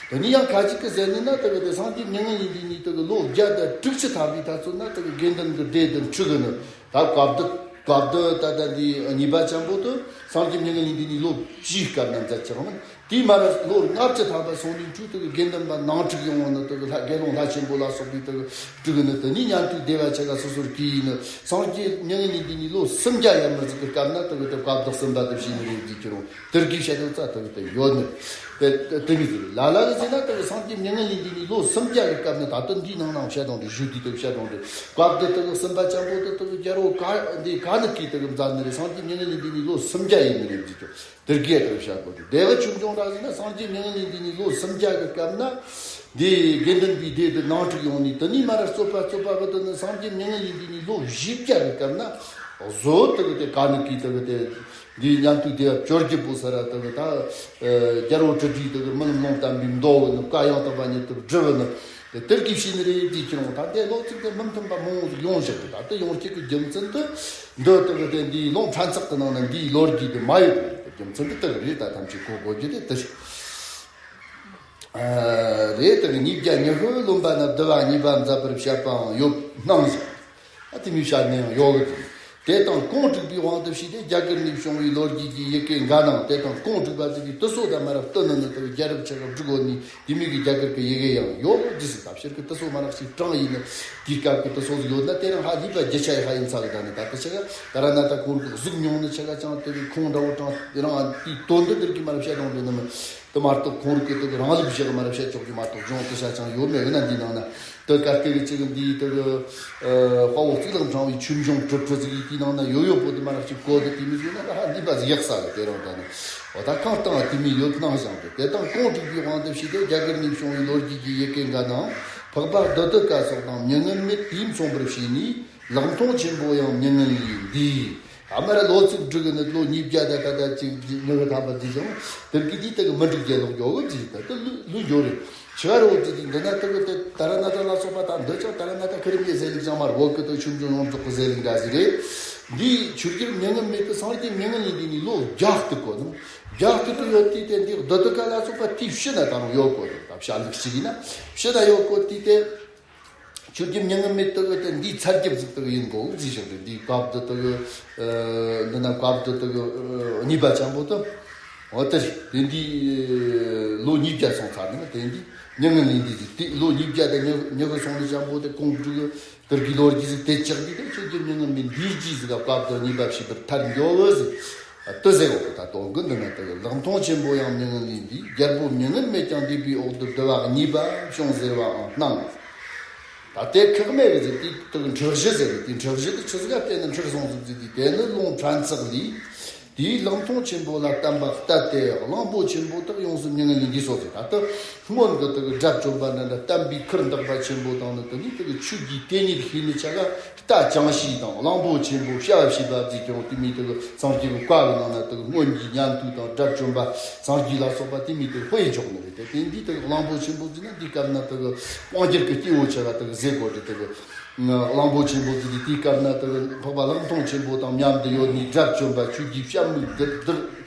དེ་ནི་ཡང་ཁ་ཅིག་གི་ཟེར་ནི་ན་དུ་དུ་སངས་རྒྱས་མྱ་ངན་ལས་འདས་ནས་དུ་ལོ་བརྒྱ་དང་དྲུག་ཅུ་ཐམ་པའི་ཐ་ཚོད་ན་དུ་དགེ་འདུན་གྱི་སྡེ་དུ་འཁྲུག་གི་ནི། ད་བཀའ་བདག་བཀའ་བདག་ད་ལྟ་འདི་གཉིས་པ་ཆེན་པོ་དུ་སངས་རྒྱས་མྱ་ངན་ལས་འདས་ནས་ལོ་བཅུའི་སྐབས་ན་མཛད་ཀྱང་མིན། དེའི་མ་ར་ལོ་ལྔ་བཅུ་ཐམ་པ་སོང་ནས་འཁྲུག་དུ་དགེ་འདུན་པ་ནང་འཁྲུག་ཡོང་བ་ནི་དུ་ལྷ་དགེ་སློང་ལྷ་ཆེན་པོ་ལ་སོགས་པའི་དུ་འཁྲུག་ནི་དུ་ནི་ཉན་ཐོས་སྡེ་བ་ཆ་ག་སོ་སོར་གྱེས་ནི། སངས་རྒྱས་མྱ་ངན་ལས་འདས་ནས་ལོ་སུམ་བརྒྱ་ཡར་མར་ཟིག་གི་སྐབས་ན་དུ་དུ་བཀའ་བདག་གསུམ་པ་དུ་བྱས་ནི་རེད་ཟེར་གྱི་རུང་། དེར་གྱི་བཤད་དོན་རྩ་དག་ཏུ་ཡོད་ནི། དེ་དེ་མི་ཟེར་ལ་ལ་གི་ཟེར་ན་དེ་སངས་རྒྱས་མྱ་ངན་ལས་འདས་ནས་ལོ་སུམ་བརྒྱ་གི་སྐབས་ནས་ད་ལྟ་འདིའི་ནང་ན་བཤད་དོན་དེ་ཞུ་དུས་དེ་བཤད་དོན་དེ་བཀའ་བདག་དེ་གི་གསུམ་པ་ཆེན་པོ་དེ་དེ་གི་རྒྱལ་པོ་ག་འདི་ག་ནི་གིས་དེ་གི་མཛད་ནི་རེད། སངས་རྒྱས་མྱ་ངན་ལས་འདས་ནས་ལོ་སུམ་བརྒྱ་ཡིན་ནི་རེད་ཟེར་གྱི་དེར་གི་དེ་བཤད་དགོས་དེ། དེ་གི་ཆོས་འབྱུང་ར་ཟེར་ན་སངས་རྒྱས་མྱ་ངན་ལས་འདས་ནས་ལོ་སུམ་བརྒྱ་གི་སྐབས་ན་འདི་དགེ་འདུན་པའི་སྡེ་དེ་ནང་འཁྲུག་ཡོང་ནས་དེ་ནས་མ་ར་རྩོད་པ་རྩོད་པ་གི་དེ་ནི་སངས་རྒྱས་མྱ་ངན་ལས་འདས་ནས་ལོ་བཞི་བརྒྱ་གི་སྐབས་ན་བཟོ་དེ་གི་དེ་ག་ནི་གིས་དེ་གི་དེ། འདིའི་ཉན་ཐོས་སྡེ་བ་བཅོ་བརྒྱད་པོ་ས་ར་དུ་ད་རྒྱལ་པོ་གྲུབ་རྗེས་དུ་རྨི་ལམ་ལུང་བསྟན་པའི་མདོ་བོ་ནི་བཀའ་ཡང་དག་པ་ཉིད་དུ་བསྒྲུབས་ནི་དེ་དེར་གྱིས་ཤེས་ནི་རེད་དེ་ཁྱེད་རང་ད་དེ་ལོ་ཚིགས་དེ་མི་མཐུན་པ་མང་བོ་ཡོང་བཞག་གི། ད་དེ་ཡོང་རྒྱུ་གི་རྒྱུ་མཚན་དུ་འདི་དུ་གི་དེ་འདིའི་ལུང་ཕྲན་ཚེགས་ཀྱི་ནང་ན་འདིའི་ལོ་རྒྱུས་དེ་མ་ཡོད་པའི་རྒྱུ་མཚན་དུ་དུ་གི་རེད། ད་ཐམས་ཅད་གོ་དགོས་རྒྱུ་དེ་དེ་རེད། དུ་གི་ཉིས་བརྒྱ་ཉི་ཤུ་ལོན་པ་ན་བསྡུ་བ་གཉིས་པ་མཛད་པར་བཤད་པའང་ཡོད་སྣང་ཞིང་། ཨ་དེ་མི་བཤད་ནའང་ཡོད་གི། དེ་དང་གོང་དྲུག་པའི་དབང་དུ་བྱས་ཏེ་རྒྱ་གར་ནས་བྱུང་བའི་ལོ་རྒྱུས་ཀྱི་ཡི་གེ་འགའ་ནང་དེ་དང་གོང་དྲུག་པ་ཟེར་གྱི་དུ་སོ་དང་མ་རབས་དུ་ནི་ནི་དུ་རྒྱལ་རབས་ཆེ་རབས་དྲུག་འོ་ནི་དེ་མི་གི་རྒྱ་གར་གྱི་ཡི་གེ་ཡང་ཡོད་གི། ཟེར་ད་ཕྱིར་གི་དུ་སོ་མ་རབས་ཤིག་གྲངས་ཡིན་ནི་དེའི་སྐབས་ཀྱི་དུ་སོ་ཟིག་ཡོད་ན་དེ་རང་ཧ་ལས་པ་རྒྱུ་ཆ་ཡི་ཧ་ཡིན་ཚ་གི། ད་ནི་ད་ལྟ་ཆེ་ག་ད་ར་ན་ད་ཁོང་གི་གཟུགས་མྱོང་ནི་ཆེ་ག་ཅང་དེ་གི་ཁོང་འདྲ་བོ་གྲངས་དེ་རང་དེའི་དོན་དུ་དེར་གི་མ་རབས་བཤད་གྲངས་དུ་ནི་མི། དེ་མ་གཏོགས་ཁོང་རིགས་ཀྱི་དེ་རང་ལུགས་བཞག་མ་ར་བཤད་ཆོག་གི་མ་གཏོགས་སྦྱོང་དེ་བྱ་ཅང་ཡོད་མེད་ཡོད་ན་འདི་ནང་ན་དེ་ག་སྐད་ཀྱི་ཅིག་འདི་དེ་གི་དཔའ་བོ་གཙུག་ལག་ཕྲེང་བའི་ཆོས་འབྱུང་གྲུབ་གྲུབ་ཟིག་གི་དེའི་ནང་ན་ཡོད་ཡོད་པོ་དེ་མ་ར་ཅིག་གོ་དེ་དེ་མི་ཟིག་ན་ཧ་འདི་པ་ཟིག་ཡག་ས་གི། དེ་རང་ད་ནི་འོ་ད་གང་བཏང་དེ་མི་ཡོད་སྣང་ཞིང་དེ་དེ་དང་གོང་དྲུག་པའི་དབང་དུ་བྱས་ཏེ་རྒྱ་གར་ནས་བྱུང་བའི་ལོ་རྒྱུས་ཀྱི་ཡི་གེ་འགའ་ནང་འཕགས་པ་རྡུལ་དུ་ཀ་སོགས་དང་མྱ་ངན་མེད་དེས་མཚོན་པར་བྱས་ནས་ལེགས་མཐོང་ཆེན་པོ་ཡང་མྱ་ངན་ལས་འདས། ཨ་མ་ར་ལོ་ཚིགས་འབྲུ་གི་ནི་ལོ་ཉིས་བརྒྱ་དང་ད་ལྟ་གཅིག་ཉི་ཤུ་ཐམ་པ་འདི་བྱུང་། དེར་གི་དེའི་སྟེང་གི་མི་འགྲིག་རྒྱལ་ལོག་ཡོད་གི་ཅིག་ད་ལྟ་ལུས་ལུས་འགྱོ་རེད། ཆི་ག་རེ་འོ་ཅི་ཅིག་འདི་ན་ད་གི་དེ་ད་ར་ན་ད་ལ་སོགས་པ་དང་འདི་ཅང་ད་ར་ན་ད་ཁི་རི་མེད་ཟེར་ལིག་ཅང་མ་ར་འོ་གི་ད་ཆུང་ཆུང་ཡོངས་རྫོགས་གི་ཟེར་ལིག་འདྲ་ཟིག་རེད། འདིའི་ཆོས་རྒྱལ་མྱ་ངན་མེད་དུ་སངས་རྒྱས་མྱ་ངན་ལས་འདས་ནས་ལོ་བརྒྱ་སྟུ་གོ་ནོ། བརྒྱ་སྟུ་གི་ཡོད་དུས་དེ་འདི་རྡུལ་དུ་ཀ་ལ་སོགས་པ་དེའི་ཕྱི་ན་ད་རུང་ཡོད་གོ་རེད། ད་བྱ་ལུགས་ཅིག་ཡིན་ན་ཕྱི་ན་ཡོད་གོ་དུས་དེ། ཆོས་རྒྱལ་མྱ་ངན་མེད་དུ་དེ་འདིའི་ཚར་རྒྱབ་ཟིག་དུ་ཡིན་དགོས་ཟིག་བཞག་རེད། འདིའི་བཀའ་བརྡ་དུ་འདི་ན་བཀའ་བརྡ་དུ་གཉིས་པ་ཆེན་པོ་དུ་འོ་དེ་རེད། དེ་འདི་ལོ་ཉིས་བརྒྱ་སོང་ཚར་ནས་དེ་འདི་མྱ་ངན་ལས་འདས་ཟིག་དེ་ལོ་ཉིས་བརྒྱ་དང་ཉི་ཉི་ཤུ་སོང་ནས་ཆེན་པོ་དེ་གོང་དྲུག་དུ་གི་ལོ་རྒྱུས་ཟིག་དེ་ཆགས་དུས་དེ་ཆོས་རྒྱལ་མྱ་ངན་མེད་འདིའི་རྗེས་ཟིག་ག་བཀའ་བརྡ་གཉིས་པ་བྱས་པར་ཐར་འགྱོ་བོ་ཟིག་ཏུ་ཟེར་བ་གི་ད་དོན་གི་འདི་ན་དུ་ལེགས་མཐོང་ཆེན་པོ་ཡང་མྱ་ངན་ལས་འདས། རྒྱལ་པོ་མྱ་ངན་མེད་ཀྱང་འདས་པའི་འོག་ཏུ་བསྡུ་བ་གཉིས་པ་བྱུང་ཟེར་བའང་སྣང་། ད་དེ་ཁག་མེད་གི་ཟེར་དེ་དུ་འཁྲུག་གཞི་ཟེར་གི་དེ་འཁྲུག་གཞི་དེ་ཆི་ཟིག་ག་བལྟས་ན་འཁྲུག་སོང་ཟིག་ཟེར་དེ་དེ་ནི་ལུང་ཕྲན་ཚེགས་ལས། དེས་ལེགས་མཐོང་ཆེན་པོ་ལ་བསྟན་པ་གཏད་དེ་གླང་པོ་ཆེན་པོ་དག་ཡོངས་སུ་མྱ་ངན་ལས་འདས་སོ་ཟེར། ད་ལྟ་སྔོན་གི་དུ་གི་དགྲ་བཅོམ་པ་འདྲ་འདྲ་བསྟན་པའི་ཁུར་འདེགས་པ་ཆེན་པོ་དང་ནི་དུ་ནི་དུ་གི་ཆོས་ཀྱི་དེ་ཉིད་ཤེས་ནི་ཆ་ག་རྟ་ཅང་ཤེས་དང་གླང་པོ་ཆེན་པོ་བྱ་བ་བྱེད་པ་ཟེར་ཀྱང་དེ་མིན་དུ་གི་སངས་རྒྱས་ཀྱི་བཀའ་གི་ནང་ན་དུ་གི་སྔོན་གྱི་ཉན་ཐོས་དང་དགྲ་བཅོམ་པ་སངས་རྒྱས་ལ་སོགས་པ་དེ་མིན་དུ་དཔེ་འཇོག་ནི་རེད། དེ་དེ་འདི་དུ་གི་གླང་པོ་ཆེན་པོ་ཟེར་ན་འདི་སྐབས་ན་དུ་གི་དབང་སྒྱུར་གྱི་སྐྱེ་བོ་ཆ་ག་དུ་གི་ཟེར་དགོས་རེད། དུ་གི་ གླང་པོ་ཆེན་པོ་དེ་དེའི་སྐབས་ན་དེ་གི་འཕགས་པ་གླང་མཐོང་ཆེན་པོ་དང་མཉམ་དུ་ཡོད་ནས་དགྲ་བཅོམ་པ། ཆོས་ཀྱི་སྤྱན་མིག་དེ་དེར་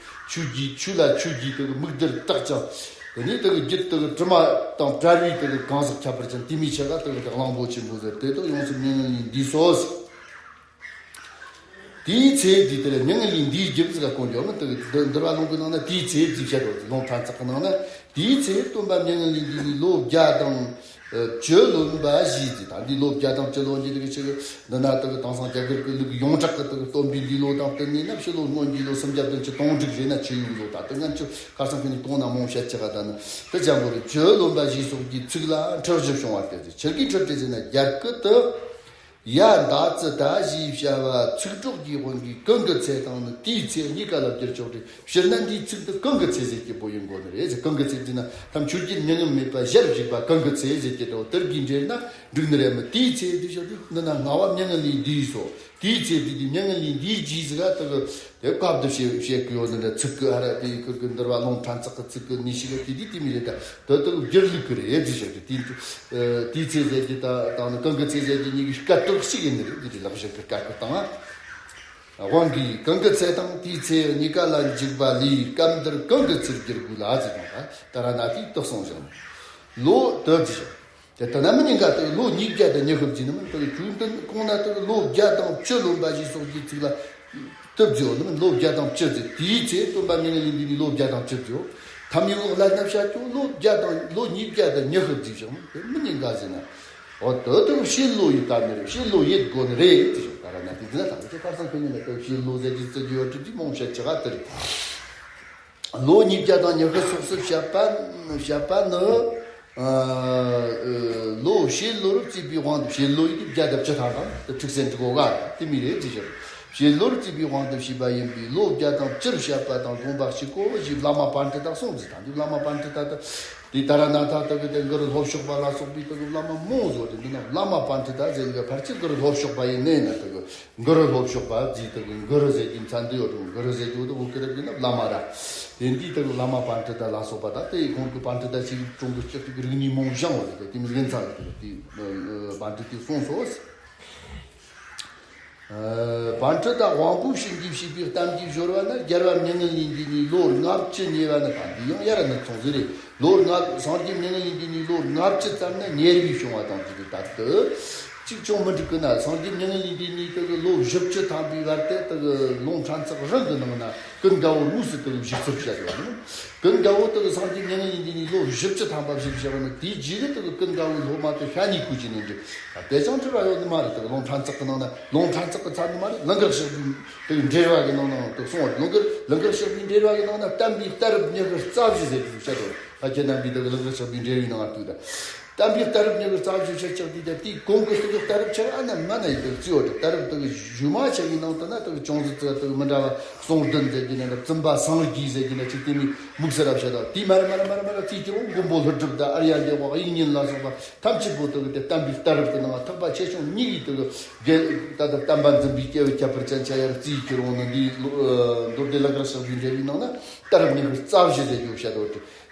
ཆོས་ཀྱི་ཆོས་ལ་ཆོས་ཀྱི་དེ་གི་མིག་དེར་བཏགས་ཀྱང་། དེ་ནས་དེ་གི་རྒྱུད་དེ་གི་དྲི་མ་དང་བྲལ་བའི་དེ་གི་གང་ཟག་ཁྱད་པར་ཅན་དེ་མིའི་ཆེ་ག་དེ་གི་གླང་པོ་ཆེན་པོ་ཟེར། དེ་དག་ཡོངས་སུ་མྱ་ངན་ལས་འདས་སོ། དེའི་ཚེ་དེ་དེར་མྱ་ངན་ལས་འདས་རྒྱུ་ཟེར་ག་གོ་འགྱོ་མི་དེ་གི་འདི་འདུལ་བ་ལུང་གི་ནང་ན་དེའི་ཚེ་ཅེས་བཤད་རོགས། ལུང་ཕྲན་ཚེགས་ཀྱི་ནང་ན། དེའི་ཚེ་སྟོན་པ་མྱ་ངན་ལས་འདས་ནས་ལོ་བརྒྱ་དང་བཅུ་ལོན་པ་བཞེས་ཏེ། ད་འདི་ལོ་བརྒྱ་དང་བཅུ་ལོན་རྒྱུ་དེ་གི་ཆེ་གི་འདི་ན་དེ་གི་དེང་སང་རྒྱ་གར་གི་ལུགས་ཡོངས་གྲགས་ཀྱི་དེ་གི་སྟོན་པའི་འདས་ལོ་དང་བསྟུན་ནས་ན། ཕྱི་ལོ་སྔོན་གྱི་ལོ་སུམ་བརྒྱ་བདུན་ཅུ་དོན་དྲུག་རེད་ན་ཆི་ཡོད་ལོ། ད་དེ་ང་ཚོ་ཁ་སང་ཁ་ནས་གོང་ན་མང་བཤད་ཅི་ག་ད་ནི་དེ་ཅང་གོ་རེད། བཅུ་ལོན་པ་ཞེས་སོགས་ཀྱི་ཚིག་ལ་འཁྲུལ་ཞིག་བྱུང་བ་སྟེ། ཆི་གི་འཁྲུལ་ཏེ་ཟེར་ན། རྒྱ་སྐད་དུ་ཡ་མདའ་ཙི་ད་ཞེས་བྱ་བ་ཚིག་གྲོགས་ཀྱི་དབང་གིས་ཀུན་གྱི་ཚེ་དང་ནི་དེའི་ཚེ་གཉིས་ཀ་ལ་བསྒྱུར་ཆོག་སྟེ། སྤྱིར་ན་འདིའི་ཚིག་འདི་ཀུན་གྱི་ཚེ་ཟེར་གྱི་བོ་ཡིན་དགོས་ནི་རེད། ཀུན་གྱི་ཚེ་ཟེར་ན་ཐམས་ཅད་ཀྱི་མྱ་ངན་མེད་པ་ཞལ་བཞུགས་པ་ཀུན་གྱི་ཚེ་ཟེར་གྱི་འདྲ་བོ་དེར་གྱིས་འབྲེལ་ན་འགྲིག་ནི་རེད་མོད། དེའི་ཚེ་འདི་བཞག་དུས་འདི་ན་སྔ་བ་མྱ་ངན་ལས་འདས་སོ། དེའི་ཚེ་འདི་དུས་མྱ་ངན་ལས་འདས་རྗེས་ཟིག་ག་དེ་གི་དེ་སྐབས་དུ་བཤད་བཤད་གི་ཡོད་ནི་འདྲ། ཚིག་གི་ཨ་ར་དེ་ཀུན་གྱི་འདུལ་བ་ལུང་ཕྲན་ཚེགས་ཀྱི་ཚིག་གི་ནི་ཞིག་གི་དེ་དུས་དེ་མི་རེད། ད་དེ་དེ་གི་སྒྱུར་ལུགས་ཀྱི་རེད་ཟེར་གི། དེ་དེའི་ཚེ་ཟེར་གྱི་ད་དང་ནི་ཀུན་གྱི་ཚེ་ཟེར་གྱི་གཉིས་ཀྱི་སྐད་དོད་གཅིག་ཡིན་ནི་རེད། འདི་དེ་ལག་བཞག་གི་སྐད་ཀྱི་སྟངས་ཨ། དབང་གིས་ཀུན་གྱི་ཚེ་དང་དེའི་ཚེ་གཉིས་ཀ་ལ་འཇུག་པ་ལས་སྐབས་འདིར་ཀུན་གྱི་ཚེར་བསྒྱུར་དགོས་ལ་ཟེར་གྱི་ད་ར་ན་དེའི་དོགས་སོང་བཞག་ནས་ལོ་དེ་ཟེར། དེ་ལྟ་ན་མི་ཉིན་ག་དེ་ལོ་ཉིས་བརྒྱ་དང་ཉི་ཤུ་བརྒྱུད་ནི་མིན། དེ་གི་ཆུང་དུ་གོང་ན་དེ་ལོ་བརྒྱ་དང་བཅུ་ལོན་པ་ཞེས་སོགས་ཀྱི་ཚིག་ལ་དེ་བརྗོད་ནི་མིན། ལོ་བརྒྱ་དང་བཅུ་ཟེར། དེའི་ཚེ་སྟོན་པ་མྱ་ངན་ལས་འདས་ནས་ལོ་བརྒྱ་དང་བཅུ་བརྗོད། ཐ་མའི་འོག་ལ་ན་བྱ་ཀྱོ་ལོ་བརྒྱ་དང་ལོ་ཉིས་བརྒྱ་དང་ཉི་ཤུ་བརྒྱུད་བཞག་ནི་དེ་མི་ཉིན་ག་ཟེར་ན། འོ་དེ་དེ་གི་བྱེད་ལོ་ཡི་སྐབས་ནི་རེད། བྱེད་ལོ་ཡེད་དགོས་ནི་རེད་དེ་ཞིག་ད་ར་ན་དེ་དེ་ན་ད་ཁ་སང་ཁྱོད་ཉིད་ལ་དེ་བྱེད་ལོ་ཟེར་གྱི་ཚིག་གི་ཡོད་དྲི་དེ་མང་བཤད་ཅི་ག་དེ་རེད། ལོ་ཉིས་བརྒྱ་དང་ཉི་ཤུ་སོགས་སུ་བཤད་པ་བཤད་པ་ནི། ཨ། ལོ་བྱེད་ལོ་རུ་བརྩིས་པའི་དབང་དུ། བྱེད་ལོ་ཡི་དུས་བརྒྱ་དང་བཅུ་ཐམ་དང་དེ་ཁྲིག་སེ་འགྲིག་གོ་ག་དེ་མི་རེད་ཅེས་བཤད། བྱེད་ལོ་རུ་བརྩིས་པའི་དབང་དུ་བྱས་པ་ཡིན་པས་ལོ་བརྒྱ་དང་བཅུར་བཤད་པ་དང་དགོངས་པ་གཅིག་གོ་ཞེས་བླ་མ་པཎྜི་ཏ་གསུངས་ཟིན། ད་འདི་བླ་མ་པཎྜི་ཏ་དེ་དེ་ད་ར་ན་ད་དེ་གི་དེ་གུ་རུ་ལྷོ་ཕྱོགས་པ་ལ་སོགས་པའི་དེ་གི་བླ་མ་མང་བོ་ཟིག་ཡོད་དེ། འདི་ན་བླ་མ་པཎྜི་ཏ་ཟེར་གི་ཕལ་ཆེར་གུ་རུ་ལྷོ་ཕྱོགས་པ་ཡིན་ནི་ན་དེ་གི་གུ་རུ་ལྷོ་ཕྱོགས་པ་ཟེར་དེ་གི་གུ་རུ་ཟེར་གྱི་མཚན་འདི་ཡོད་དྲུག་གུ་རུ་ཟེར་གྱི་འོ་དེ་འོ་ཀི་རབ་ཀྱི་ན་བླ་མ་ར། དེ་འདི་དེ་གི་བླ་མ་པཎྜི་ཏ་ལ་སོགས་པ་ད་དེ་ཁོང་གི་པཎྜི་ཏ་ཞིག་གྲོང་གི་ལྕགས་ཀྱི་རིག་གནས་མང་བཞག་བ་རེད། དེ་མི་ལེན་ཚར་རེད། དེ་དེ་པཎྜི་ཏས་གསུངས་སོ། ཨ། པཎྜི་ཏ་དབང་པོ་བྱིན་གྱིས་བརླབས་པའི་གཏམ་གྱི་སྦྱོར་བ་ན། རྒྱལ་བ་མྱ་ངན་ལས་འདས་ནས་ལོ་ལྔ་བཅུ་ཉེ་བ་ནི། ད་འདི་ཡང་ཡར་ནི་ཚོང་ཟིག་རེད། ལོ་ལྔ། སངས་རྒྱས་མྱ་ངན་ལས་འདས་ནས་ལོ་ལྔ་བཅུ་ཙམ་ན་ཉེ་བའི་བྱུང་བ་དང་ཟེར་གི། ད་དེ་གཅིག་ཅུང་མི་འགྲིག་གི་ན། སངས་རྒྱས་མྱ་ངན་ལས་འདས་ནས་དེ་གི་ལོ་བཞི་བཅུ་ཐམ་པའི་བར་དེ་དེ་གི་ལུང་ཕྲན་ཚེགས་རང་གི་ནང་ན་ཀུན་དགའ་བོ་དངོས་སུ་དེ་གི་བཞུགས་ཚུལ་བཤད་ཡོད་ནི། ཀུན་དགའ་བོ་དེ་གི་སངས་རྒྱས་མྱ་ངན་ལས་འདས་ནས་ལོ་བཞི་བཅུ་ཐམ་པ་བཞུགས་བཞག་ནི། དེའི་རྗེས་གི་དེ་གི་ཀུན་དགའ་བོའི་སློབ་མ་དེ་ཤ་ཉེ་ཁུལ་གྱི་ནས་འདྲི། ད་དེ་ཅང་འགྲིག་པ་ཡོད་ནི་མ་རེད། དེ་གི་ལུང་ཕྲན་ཚེགས་གི་ནང་ན། ལུང་ཕྲན་ཚེགས་གི་ཚར་ནི་མ་རེད། ལུང་གར་གཤེགས་པའི་དེ་གི་འགྲེལ་བ་གི་ནང་ན་དེ་གསུངས་པ་རེད། ལུང་གར་ལུང་གར་གཤེགས་པའི་འགྲེལ་བ་གི་ནང་ན་བསྟན་པའི་གཏད་རབས་ཉི་ཤུ་རྩ་བཞི་ཟེར་གི་བཤད་དོ། ད་ཁྱེད་རྣམ་པས་དེ་གི་ལུང་གར་གཤེགས་པའི་འགྲེལ་བའི་ནང་ང་ལྟོས་ད། བསྟན་པའི་གཏད་རབས་ཉི་ཤུ་རྩ་བཞི་བཤད་ཆགས་དུས་ད་དེའི་གོང་གི་དེ་གི་གཏད་རབས་ཆེ་བ་ཨ་ན་མ་ན་ཡི་དེ་གི་བརྩི་བ་རེད། གཏད་རབས་དེ་གི་གཞུང་མ་ཆེ་བའི་ནང་དུ་ན་དེ་གི་ཅུང་ཟད་ཙི་དེ་གི་མི་འདྲ་བ་གསུང་བདུན་ཟེར་གྱི་ན་འདྲ། བཙུན་པ་སངས་རྒྱས་ཟེར་གྱི་ན་ཅིག་དེ་མི་དམིགས་བསལ་རབ་བཤད་དོ། དེ་མ་རེད་མ་རེད་མ་རེད་མ་རེད་བརྩི་རྒྱུ་རུང་མགོན་པོ་ཀླུ་སྒྲུབ་དང་ཨརྱ་དེ་བ་དབྱིག་གཉེན་ལ་སོགས་པ་ཐམས་ཅད་པོ་དེ་གི་དེ་བསྟན་པའི་གཏད་རབས་དེ་ནང་ཐེག་པ་ཆེ་ཆུང་གཉིས་ཀྱི་དེ་གི་དགེ་ད་ལྟ་བསྟན་པ་འཛིན་པའི་སྐྱེས་བུ་ཁྱད་པར་ཅན་ཆ་ཡར་བརྩིས་ཀྱི་རུང་ནི། འདིའི་ལོ་ཨ་མདོ་སྡེ་ལུང་གར་གཤེགས་པའི་འགྲེལ་བའི་ནང་ན་གཏད་རབས་ཉི་ཤུ་རྩ་བཞི་ཟེར་རྒྱུ་བཤད་དོ།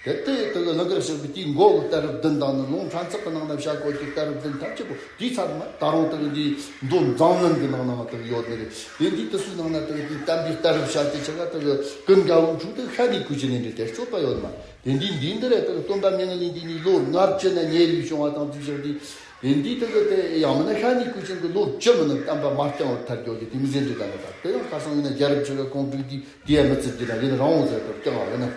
དེ་དེ་དེ་གི་ལུང་གར་གཤེགས་པའི་དེའི་མགོ་གི་གཏད་རབས་བདུན་དང་ནི། ལུང་ཕྲན་ཚེགས་ཀྱི་ནང་ན་བཤད་དགོས་ཀྱི་གཏད་རབས་བདུན་ཐམས་ཅད་པོ་དེའི་ཚབ་མ་ད་རུང་དེ་གི་འདིའི་མདོ་མཛངས་བླུན་གྱི་ནང་ན་དེ་གི་ཡོད་ནི་རེད། དེ་འདིའི་དེ་ཚོའི་ནང་ན་དེ་གི་དེའི་བསྟན་པའི་གཏད་རབས་བཤད་དེ་ཆ་ག་དེ་གི་ཀུན་དགའ་བོའི་འཕྲོས་དེ་ཤ་ཉེ་ཁུལ་གྱི་ནས་འདྲེ་དེ་རྩོད་པ་ཡོད་མ། དེ་འདི་འདི་འདི་རེད། དེ་གི་སྟོན་པ་མྱ་ངན་ལས་འདས་ནས་ལོ་ལྔ་བཅུ་ན་ཉེ་བའི་བྱུང་བ་དང་དེ་བཞག་དུས། དེ་འདི་དེ་གི་དེ་ཡང་མིན་ན་ཤ་ཉེ་ཁུལ་ཅན་གྱི་ལོ་བཅུ་མིན་ན་བསྟན་པ་མ་བསྐྱངས་པར་ཐལ་འགྱོ་རྒྱུ་དེ་མི་ཟེར་འདྲི་ད་ནི། ད་དེ་ཡང་ཁ་སང་ཡིན་ན་རྒྱལ་རབས་ཆེ་བའི་གོང་དྲུག་དེ་དེ་ཡང་མི་ཚིག་གི་ན་ཡིན་རང་བ་ཟེར་དུ་བསྐྱངས་པ་ཡིན་ན།